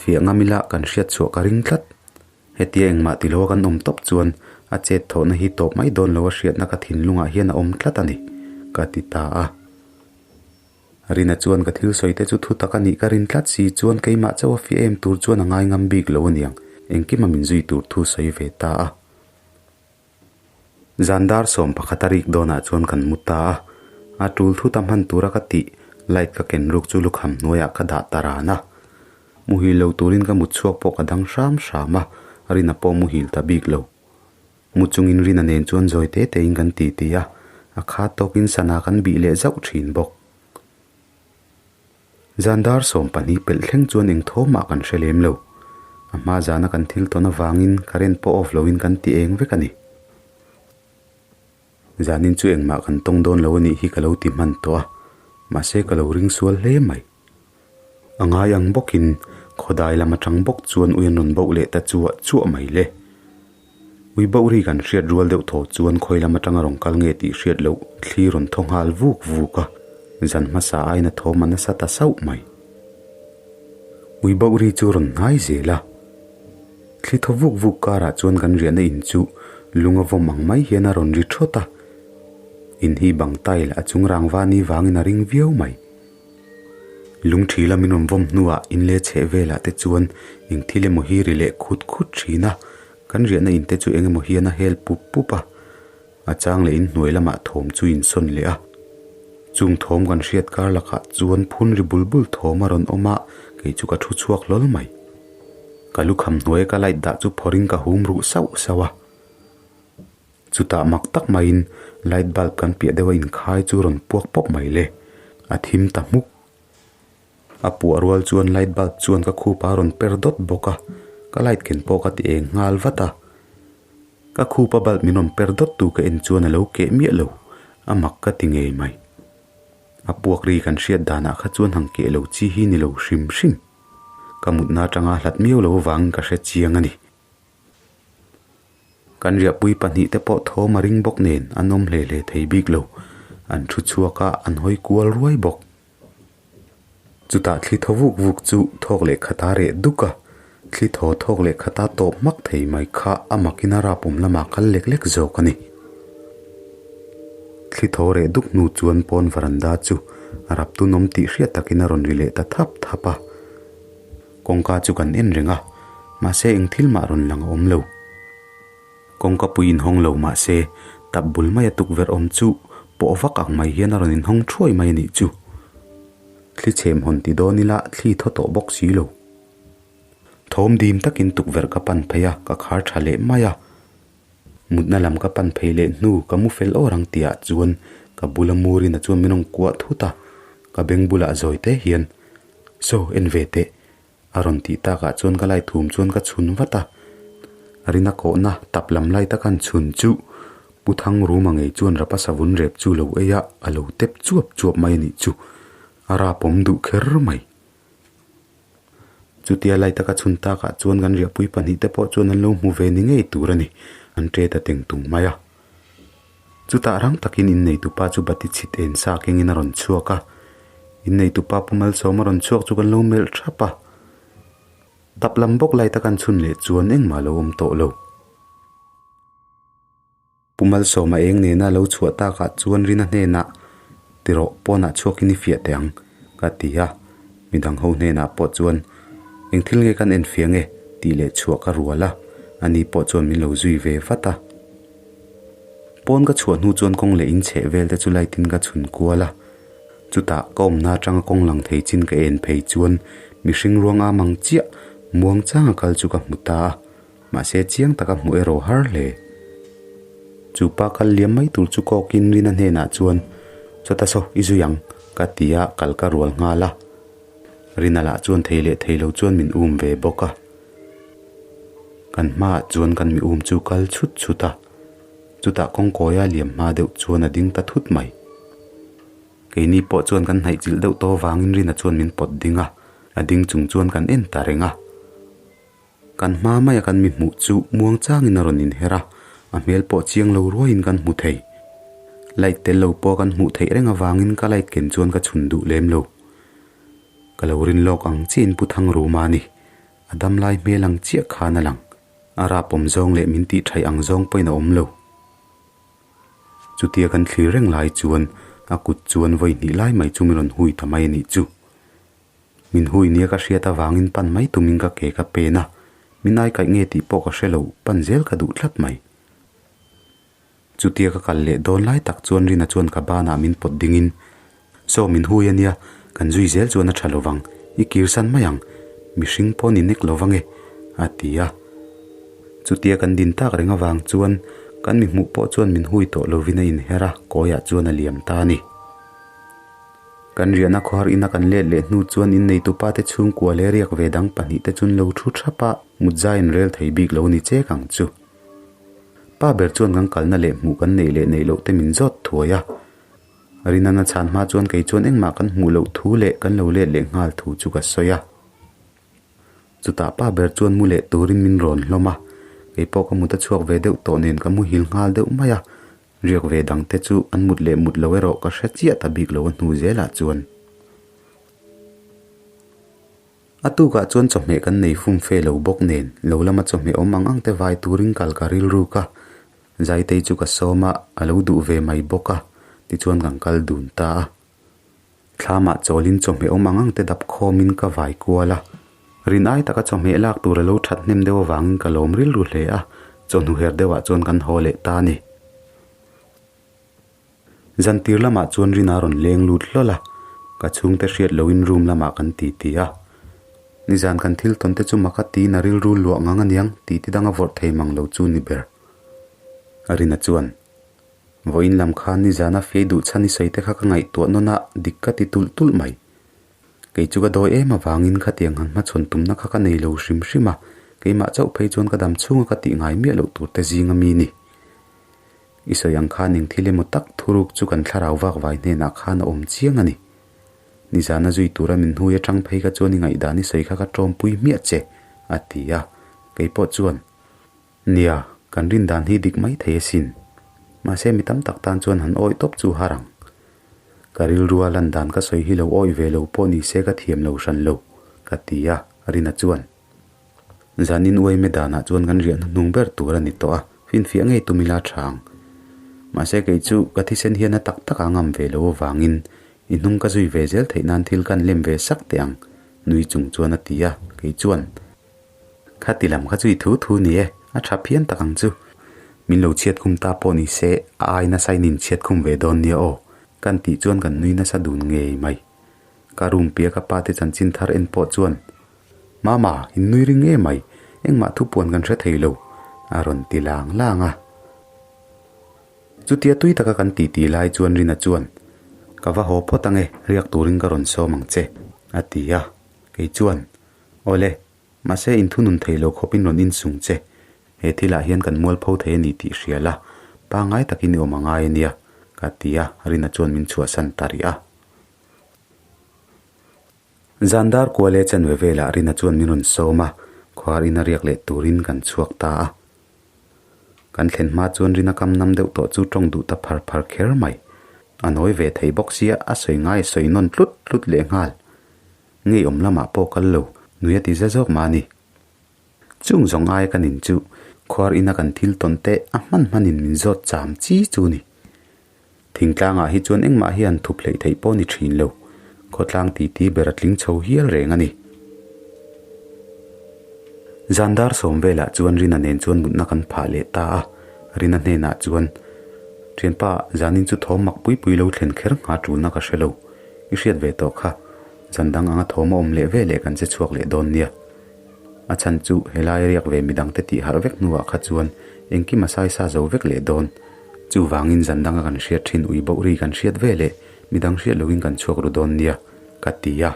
Fiah ngam ila kan hriat chhuah ka ring tlat. Hetia engmah ti lo a kan awm tawp chuan a chet thawhna hi tawp mai dawn lo a hriatna ka thinlungah hian a awm tlat a ni, ka ti ta a. Rina chuan ka thil sawi te chu thu tak a nih ka rin tlat si chuan keimah chauh a fiah em tur chuan a ngai ngam bik lo aniang, engkima min zui tur thu sawi ve ta a. Zan dar 11 a rik dawnah chuan kan mu ta a, a tul thut a hman tura ka tih light ka ken ruk chu lukham hnuaiah ka dah ta ran a. Muhil lo turin ka mut chhuak pawh ka dang hram hram a, Rina pawh muhil ta bik lo. Mu chungin Rina nen chuan zawi te tein kan ti ti a, a khat tawkin sana kan bih leh zauh thin bawk. Zan dar 12 pelh thleng chuan eng thawmah kan hre lem lo. A hma zana kan thil tawn avangin current pawh off loin kan ti eng vek a ni. Zanin chu engmah kan tawng dawn lo a nih hi ka lo ti hman tawh a, mahse ka lo ring sual hle mai. A ngai ang bawkin khawdai lam atang bawk chuan ui an rawn bauh leh ta chuah chuah mai le. Ui bauh ri kan hriat rual deuh thaw chuan khawi lam atanga rawn kal nge tih hriat loh thli rawn thaw nghal vuk vuk a, zan hmasa aiin a thawm a nasa ta sauh mai. Ui bauh ri chu rawn hnai zel a, thli thaw vuk vuk karah chuan kan riahna in chu lung a vawm ang mai hian a rawn ri thawt a, in hi bang tile a chung rangva ni vangin a ring viau mai. Lungṭhi lam in rawn vawm hnuah in leh chheh velah te chuan eng thil emaw hi ri leh khut khut thin a, kan riahna in te chu eng emaw hian a hel pup pup a, a chang leh in hnuai lamah thawm chu in sawn leh a. Chung thawm kan hriat kar lakah chuan phun ri bul bul thawm a rawn awm a, kei chu ka thu chhuak hlawl mai. Ka lukham hnuaia ka light dah chu phawrhin ka hum ruh sauh sauh a. Chutah mak tak maiin light bulb kan piah deuh a inkhai chu rawn puak pawp mai le, a thim ta hmuk. A puah rual chuan light bulb chuan ka khupa a rawn per dawt bawk a, ka light ken pawh ka ti eng nghal vat a. Ka khupa bulb min rawn per dawt tu ka en chuan a lo keh miah lo, a mak ka ti ngei mai. A puak ri kan hriat danah kha chuan han keh lo chi hi ni lo hrim hrim. Ka mutna atanga hlat miau lo avangin ka hre chiang a ni. Kan riahpui pahnihte pawh thawm a ring bawk nen an awm hle hle thei bik lo. An thu chhuak a, an hawi kual ruai bawk. Chutah thli thaw vuk vuk chu thawk leh khata reh duk a, thli thaw thawk leh khata tawp hmak thei mai kha a makin a rap awm lamah kal lek lek zawk a ni. Thli thaw reh duk hnu chuan pawn varanda chu a rap tunawm tih hriat takin a rawn ri leh ta thap thap a. Kawngka chu kan en reng a, mahse eng thil mah rawn lang a awm lo. Kawngka pui inhawng lo mahse tap bul maia tukverh awm chu pawh vak ang mai hian a rawn inhawng thuai mai a nih chu. Thli chhem hawn ti dawn ila thli thaw tawh bawk si lo. Thawm dim takin tukverh ka pan phei a, ka khar tha leh mai a. Mutna lam ka pan phei leh hnu ka mu fel awr ang tihah chuan ka bula Murina chuan min rawn kuah thut a, ka beng bulah zawi te hian, Saw, en ve teh, a rawn tih takah chuan ka lai thum chuan ka chhun vat a, Rina kawhna tap lam lai taka an chhun chu Pu Thangruma ngei chuan rapa savun rep chu lo ei a, a lo tep chuap chuap mai a nih chu, a rapawm duh kher mai. Chutia lai taka chhun takah chuan kan riahpui pahnihte pawh chuan an lo hmu ve ni ngei tur a ni, an ṭe ta teng tung mai a. Chutah rang takin inneitupa chu bati chhit en sa kengin a rawn chhuak a, inneitupa Pu Malsawma rawn chhuak chu kan lo melh thap a. Tap lam bawk lai taka an chhun leh chuan engmah a lo awm tawh lo. Pu Malsawma eng nena lo chhuah takah chuan Rina hnenah, Tirawh, pawnah chhuakin i fiah teh ang, ka ti a. Midang ho hnenah pawh chuan, Eng thil nge kan en fiah nge? tih leh chhuah ka rual a, ani pawh chuan min lo zui ve vat a. Pawn ka chhuah hnu chuan kawng leh in chheh vel te chu light in ka chhun kual a. Chutah ka awmna atanga kawng lang thei chin ka en phei chuan mihring ruang am ang chiah muang changa kal chu ka hmu ta a. Mahse chiang taka hmuh erawh har hle. Chu pa kal liam mai tur chu kawkin Rina hnenah chuan, Chawta saw, i zui ang, ka ti a, kal ka rual nghal a. Rina lah chuan thei leh thei lo chuan min um ve bawk a. Kan hmaah chuan kan mi um chu kal chhut chhut a. Chutah kawngkawia liam hma deuh chuan a ding ta thut mai. Keini pawh chuan kan hnaih chilh deuh tawh vangin Rina chuan min pawt ding a, a ding chung chuan kan en ta reng a. Kan hma maia kan mi hmuh chu muang changin a rawn inher a, a hmel pawh chiang lo ruaiin kan hmu thei. Light tel lo pawh kan hmuh theih reng avangin ka light ken chuan ka chhun duh lem lo. Ka lo rin lawk ang chiahin Pu Thangruma a ni. A dam lai hmel ang chiah khan a lang. A rap awm zawng leh min tih thaih ang zawng pawhin a awm lo. Chutia kan thlir reng lai chuan a kut chuan vawi hnih lai mai chu min rawn hui ta mai a nih chu. Min hui nia ka hriat avangin pan mai tumin ka ke ka pen a, min aikaih nge tih pawh ka hre lo, pan zel ka duh tlat mai. Chutia ka kal leh dawn lai tak chuan Rina chuan ka banah min pawt dingin, Saw min hui a nia, kan zui zel chuan a tha lovang, i kirsan mai ang, mihring pawh ni nek lovange, a ti a. Chutia kan din tak reng avang chuan kan mi hmuh pawh chuan min hui tawh lovin a inher a, kawiah chuan a liam ta a ni. Kan riahna khawhar ina kan let leh hnu chuan inneitupa te chhungkua leh riak ve dang pahnihte chu an lo thu thap a, mutza in rel thei bik lo ni chek ang chu. Pa ber chuan kan kalna leh hmuh kan neih leh neih loh te min zawt thuai a. Rinana chhan hma chuan kei chuan engmah kan hmuh loh thu leh kan lo let leh nghal thu chu ka sawi a. Chutah pa ber chuan mu leh turin min rawn hlawm a, kei pawh ka mut a chhuak ve deuh tawh nen ka muhil nghal deuh mai a. Riak ve dang te chu an mut leh mut lo erawh ka hre chiah ta bik lo a hnu zelah chuan. A tukah chuan chawhmeh kan nei fum fe lo bawk nen lo lama chawhmeh awm ang ang te vai turin kal ka rilru ka Zaitei chu ka sawm a, a lo duh ve mai bawk a, tichuan kan kal dun ta a. Thlamah chawlin chawhmeh awm ang ang te dap khawmin ka vai kual a. Rin ai taka chawhmeh lak tur a lo that hnem deuh avangin ka lawm rilru hle a, chawhnu her deuhah chuan kan haw leh ta a ni. Zantir lamah chuan Rina rawn leng lut hlawl a, ka chhungte hriat loin room lamah kan ti ti a. Nizan kan thil tawn te chu maka tiin a rilru luah ngang aniang tih ti danga vawrh thei mang lo chu ni ber. Rina chuan, Vawiin lam khan nizana fei duh chhan i sawi te kha ka ngaihtuah nawn a, dik ka ti tulh tulh mai. Kei chu ka dawi em avangin khatiang han hmachhawn tumna kha ka nei lo hrim hrim a, keimah chauh phei chuan ka dam chhunga ka tih ngai miah loh tur te zing a mi ni. I sawi ang khan eng thil emaw tak thuruk chu kan thlarau vak vai hnenah khan a awm chiang a ni. Nizana zui tura min hnui atang phei kha chuan i ngaihdan i sawi kha ka tawmpui hmiah che, a ti a. Kei pawh chuan, Nia, kan rin dan hi dik mai thei asin. Mahse mi tam tak tan chuan han awih tawp chu har ang. Ka rilrua lan dan ka sawi hi lo awih ve lo pawh ni se ka thiam lo hran lo, ka ti a, Rina chuan. Zanin uaime danah chuan kan riah hnuhnung ber tur a ni tawh a, finfiah ngei tum ila tha ang. Mahse kei chu ka thisen hian a tak tak a ngam ve lo avangin i hnung ka zui ve zel theih nan thil kan lem ve sak teh ang, nui chung chuan a ti a, kei chuan, Khati lam kha chu i thu thu ni e, a tha phian tak ang chu. Min lo chhiat khum ta pawh ni se a ai nasa in inchhiat khum ve dawn nia aw, kan tih chuan kan nui nasa dun ngei mai. Ka room pia ka pa te chanchin thar en pawh chuan, Mama, in nui ring em mai, engmah thupuan kan hre thei lo, a rawn ti lang lang a. Chutia tui taka kan titi lai chuan Rina chuan, Ka va haw phawt ange, riak turin ka rawn sawm ang che, a ti a. Kei chuan, Awle, mahse in thunun thei lo khawpin rawn insung che, he thilah hian kan mualpho thei a ni tih hria la, pangngai takin i awm a ngai a nia, ka ti a, Rina chuan min chhuahsan ta rih a. Zan dar kua leh chanve velah Rina chuan min rawn sawm a, khuar ina riak leh turin kan chhuak ta a. Kan thlen hma chuan Rina kam nam deuh tawh chu tawng duh ta phar phar kher mai. A nawi ve thei bawk sia, a sawi ngai a sawi nawn tlut tlut leh nghal. Ngeiawm lamah pawh kal lo, nui a ti za zawk mah a ni. Chung zawng aia kan in chu khuar ina kan thil tawn te a hman hmanin min zawt cham chi chu ni. Thingtlangah hi chuan engmah hian thup hleih theih pawh ni thin lo, khawtlang titi ber a tling chho hial reng a ni. Zan dar sawm velah chuan Rina nen chuan mutna kan phah leh ta a, Rina hnenah chuan, Thianpa, zanin chu thawm mak pui pui lo thlen kher ngha tulna ka hre lo, i hriat ve tawh kha, zan dang anga thawm a awm leh ve leh kan che chhuak leh dawn nia. A chhan chu helai riak ve midangte tih harh vek hnuah kha chuan engkim a saisa zo vek leh dawn. Chuvangin zan danga kan hriat thin ui boh ri kan hriat ve leh midang hriat loin kan chhuak ru dawn nia, ka ti a.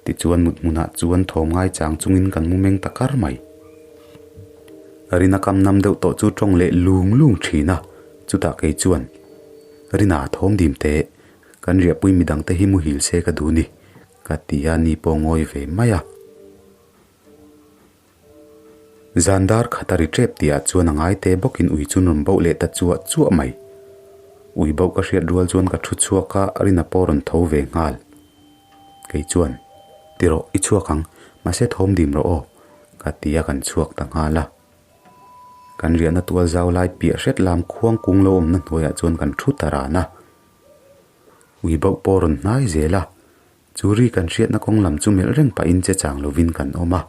Tichuan mut hmunah chuan thawm ngai chang chungin kan mu meng ta kar mai. Rina kam nam deuh tawh chu tawng leh lung lung thin a, chutah kei chuan, Rina thawm dim teh, kan riahpui midangte hi muhil se ka duh ni, ka ti a, ni pawh ngawi ve mai a. Zan dar khat a ri tep tihah chuan a ngai te bawkin ui chu rawn bauh leh ta chuah chuah mai. Ui bauh ka hriat rual chuan ka thu chhuak a, Rina pawh rawn tho ve nghal. Kei chuan, Ti rawh, i chhuak ang, mahse thawm dim rawh aw, ka ti a kan chhuak ta nghal a. Kan riahna tual zau lai piah hret lam khuang kung lo awmna hnuaiah chuan kan thu ta ran a. Ui bauh pawh rawn hnai zel a, chu ri kan hriatna kawng lam chu melh reng pahin che chang lovin kan awm a.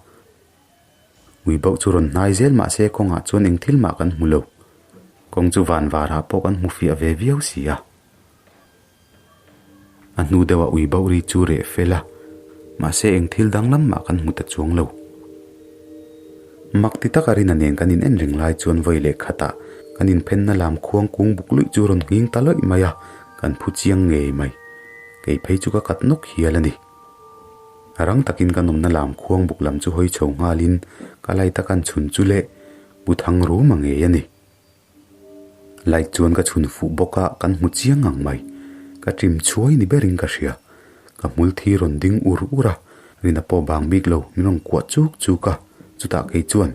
Ui bauh chu rawn hnai zel mah se kawngah chuan eng thil mah kan hmu lo. Kawng chu van varah pawh kan hmu fiah ve viau si a. A hnu deuhah ui bauh ri chu reh fel a, mahse eng thil danglam mah kan hmu ta chuang lo. Mak ti taka Rina nen kan in en reng lai chuan vawi leh khatah kan inphenna lam khuang kung buk luih chu rawn nghing ta lawih mai a, kan phu chiang ngei mai. Kei phei chu ka kat nawk hial a ni. A rang takin ka nawmna lam khuang buk lam chu hawi chho nghalin ka light a kan chhun chu leh bu thang rum a ngei a ni. Light chuan ka chhun fuh bawk a, kan hmu chiang ang mai. Ka ṭim chhuai ni berin ka hria. Ka hmul thi rawn ding ur ur a, Rina pawh bang bik lo, min rawn kuah chuk chuk a, chutah kei chuan,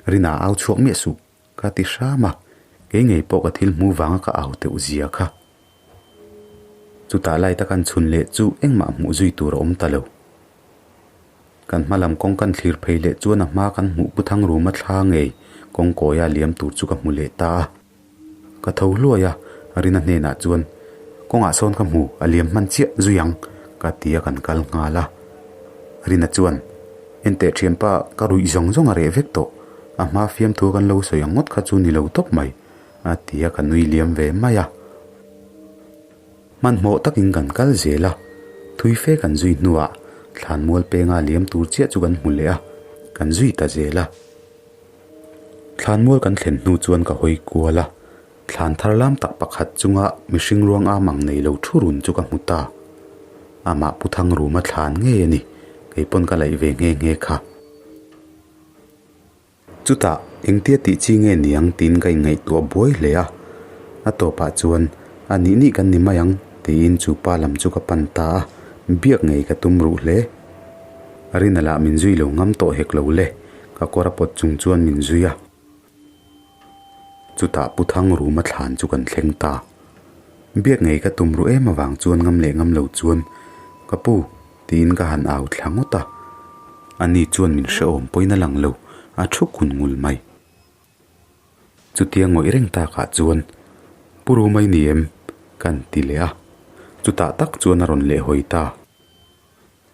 Rina au chhuak miah suh, ka ti hram a, kei ngei pawh ka thil hmu vanga ka au teuh zia kha. Chutah light a kan chhun leh chu engmah hmuh zui tur a awm ta lo. Kan hma lam kawng kan thlir phei leh chuan a hma kan hmuh pu thang ruma thla ngei kawng kawia liam tur chu ka hmu leh ta a. Ka tho hluai a, Rina hnenah chuan, Kawngah sawn ka hmu, a liam hman chiah zui ang, ka ti a kan kal nghal a. Rina chuan, Enteh thianpa, ka ruih zawng zawng a reh vek tawh, a hma fiamthu kan lo sawi ang ngawt kha chu ni lo tawp mai, a ti a ka nui liam ve mai a. Hmanhmawh takin kan kal zel a, thui fe kan zui hnuah thlanmual penga liam tur chiah chu kan hmu leh a, kan zui ta zel a. Thlanmual kan thlen hnu chuan ka hawi kual a, thlan thar lam tak pakhat chunga mihring ruang am ang nei lo thu run chu ka hmu ta. Amah Pu Thangruma thlan ngei a ni, kei pawn ka laih ve nghe nghe kha. Chutah, engtia tih chi nge niang tiin ka inngaihtuah buai hle a. A tawpah chuan, A nih nih kan ni mai ang, tiin chu pa lam chu ka pan ta a, biak ngei ka tum ruh hle. Rina lah min zui lo ngam tawh hek lo le, ka kawr a pawt chung chuan min zui a. Chutah Pu Thangruma thlan chu kan thleng ta. Biak ngei ka tum ruh em avang chuan ngam leh ngam lo chuan, Ka pu, tiin ka han au thla ngawt a. Ani chuan min hrehawm pawhin a lang lo, a thu kun ngul mai. Chutia ngawih reng takah chuan, Pu Rumai ni em? kan ti leh a. Chutah tak chuan a rawn lehhawi ta.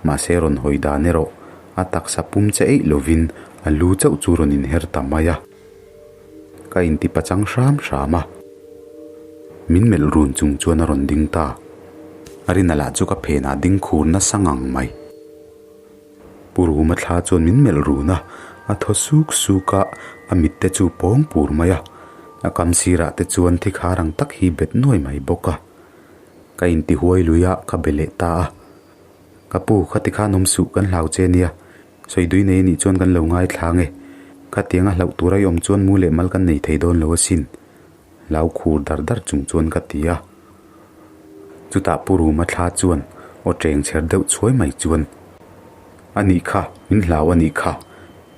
Mahse rawn hawi dan erawh a taksa pum che eih lovin a lu chauh chu rawn inher ta mai a. Ka inti pachang hram hram a. Min melh run chung chuan a rawn ding ta. A rina lah chu ka phenah ding khur nasa ngang mai. Pu Ruma thla chuan min melh run a, a thaw suk suk a, a mit te chu pawng pur mai a. A kam sirah te chuan thi khar ang tak hi bet nuai mai bawk a. Ka inti huai lui a, ka be leh ta a. Ka pu, khati khan awm suh, kan hlau che nia. Sawi dui nei anih chuan kan lo ngaithla nge. Khatianga hlauh tur a i awm chuan mu leh mal kan nei thei dawn lo asin. Hlau khur dar dar chung chuan ka ti a. Chutah Pu Ruma thla chuan aw cheng chher deuh chhuai mai chuan, A nih kha, min hlau a nih kha.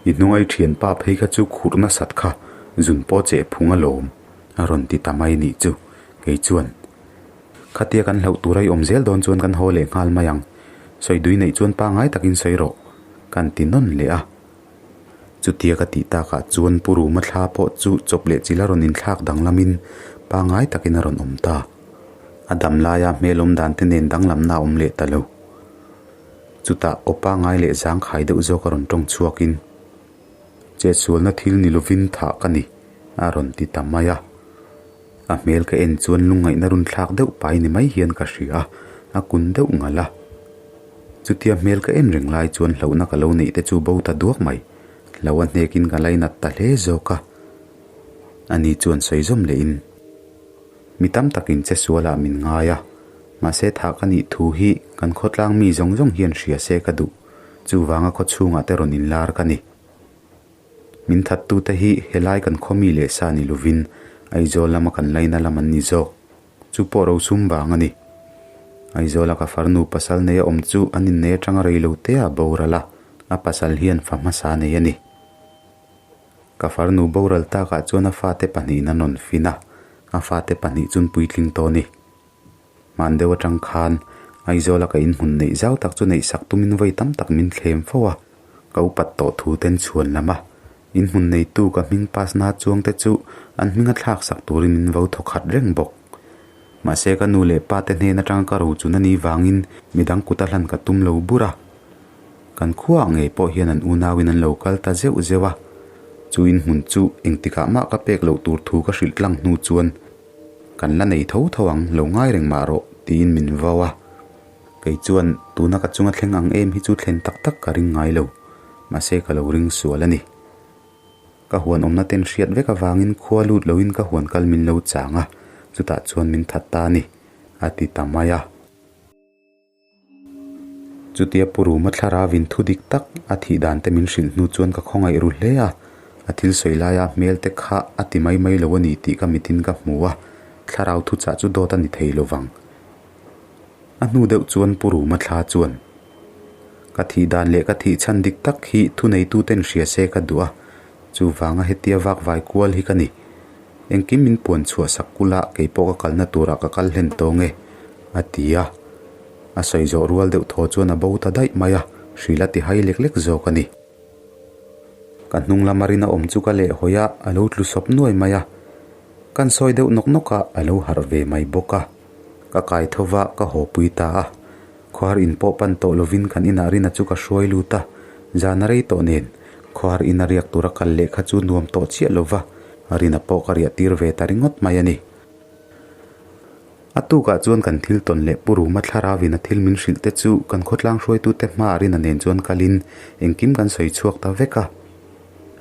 I hnungai thianpa phei kha chu khurh nasat kha, zun pawh cheh phung alawm, a rawn ti ta mai nih chu, kei chuan. Khatia kan hlauh tur a i awm zel dawn chuan kan haw leh nghal mai ang. Sawi dui neih chuan pangai takin sawi rawh, kan ti nawn leh a. Chutia ka tih takah chuan Pu Ruma thla pawh chu chawp leh chil a rawn inthlak danglamin pangai takin a rawn awm ta. A dam laia hmel awm dan te nen danglamna a awm leh ta lo. Chutah aw pangai leh zangkhai deuh zawk a rawn tawng chhuakin, Chetsualna thil ni lovin thah ka ni, a rawn ti ta mai a. A hmel ka en chuan lungngaihna run thlak deuh pai ni mai hian ka hria a, a kun deuh ngalh a. Chutia hmel ka en reng lai chuan hlauhna ka lo neih te chu bo ta duak mai. Hlo a hnekin ka lainat ta hle zawk a. Ani chuan sawi zawm lehin, Mi tam takin che sualah min ngai a, mahse thah ka nih thu hi kan khawtlang mi zawng zawng hian hria se ka duh, chuvanga khawchhungah te rawn inlar ka ni. Min thattute hi helai kan khaw mi leh sa ni lovin Aizawl lama kan laina lam an ni zawk. Chu pawh rosum vang a ni. Aizawla ka farnu pasal nei a awm chu an innei atanga rei lo te a boral a, a pasal hian fa hmasa nei a ni. Ka farnu boral takah chuan a fate pahnihin an rawn fin a, a fate pahnih chun puitling tawh a ni. Hman deuh atang khan Aizawla ka inhmun neih zau tak chu neihsak tumin vawi tam tak min thlem fo a, ka upat tawh thu ten chhuan lam a, inhmun neitu ka hming pasna chuang te chu an hminga thlaksak turin min vo thaw khat reng bawk. Mahse ka nu leh pa te hnen atanga ka ro chun a nih vangin midang kuta hlan ka tum lo bur a. Kan khuaah ngei pawh hian an unauin an lo kal ta zeuh zeuh a, chu inhmun chu engtikah mah ka pek loh tur thu ka hrilh tlang hnu chuan Kan la nei tho tho ang, lo ngai reng mah rawh, tiin min vau a. Kei chuan tuna ka chunga thleng ang em hi chu thlen tak tak ka ring ngai lo, mahse ka lo ring sual a ni. Ka huan awmna ten hriat vek avangin khua lut loin ka huan kal min lo chang a, chutah chuan min that ta a ni, a ti ta mai a. Chutia Pu Ruma thlarauin thu dik tak a thih dan te min hrilh hnu chuan ka khawngaih ru hle a, a thil sawi laia hmel te kha a ti mai mai lo a ni tih ka mitin ka hmu a, thlarau thuchah chu dawt a ni thei lo vang. A hnu deuh chuan Pu Ruma thla chuan, Ka thih dan leh ka thih chhan dik tak hi thuneituten hria se ka duh a, chuvanga hetia vak vai kual hi ka ni. Engkim min puan chhuah sak kula kei pawh ka kalna turah ka kal hlen tawng e, a ti a. A sawi zawh rual deuh thaw chuan a bo ta daih mai a, hril a ti hai lek lek zawk a ni. Ka hnung lama rin a awm chu ka lehhawi a, a lo tlu sawp nuai mai a. Kan sawi deuh nawk nawk a, a lo harh ve mai bawk a. Ka kai tho va, ka haw pui ta a. Khawhar in pawh pan tawh lovin kan inah Rina chu ka hruai lut a, zan a rei tawh nen khawhar ina riak tura kal leh kha chu nuam tawh chiah lo va, Rina pawh ka riah tir ve ta ringawt mai a ni. A tukah chuan kan thil tawn leh Pu Ruma thlarauin a thil min hrilh te chu kan khawtlang hruaitute hmaah Rina nen chuan kalin engkim kan sawi chhuak ta vek a.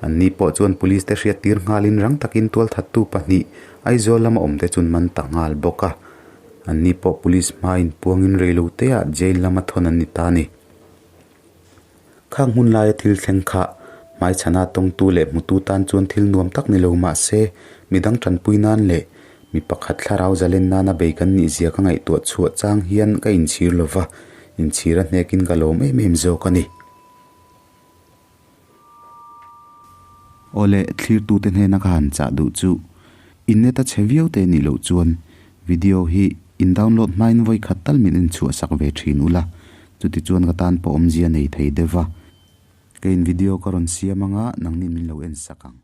Anni pawh chuan police te hriat tir nghalin rang takin tualthattu pahnih Aizawl lama awmte chuan man ta nghal bawk a. Anni pawh police hmain puangin reiloteah jail lama thawn an ni ta a ni. Khang hun laia thil thleng kha hmaichhana tawngtu leh hmutu tan chuan thil nuam tak ni lo mah se, midang tanpui nan leh mi pakhat thlarau zalen nana bei kan nih zia ka ngaihtuah chhuah chang hian ka inchhir lo va, inchhir a hnekin ka lawm em em zawk a ni. Awle, thlirtute hnena ka han chah duh chu in net a chhe viau te nih loh chuan video hi in download hmain vawi khat tal min enchhuah sak ve thin ula, chuti chuan ka tan pawh awmzia nei thei deuh va. Keiin video ka rawn siam anga nangni min lo en sak ang.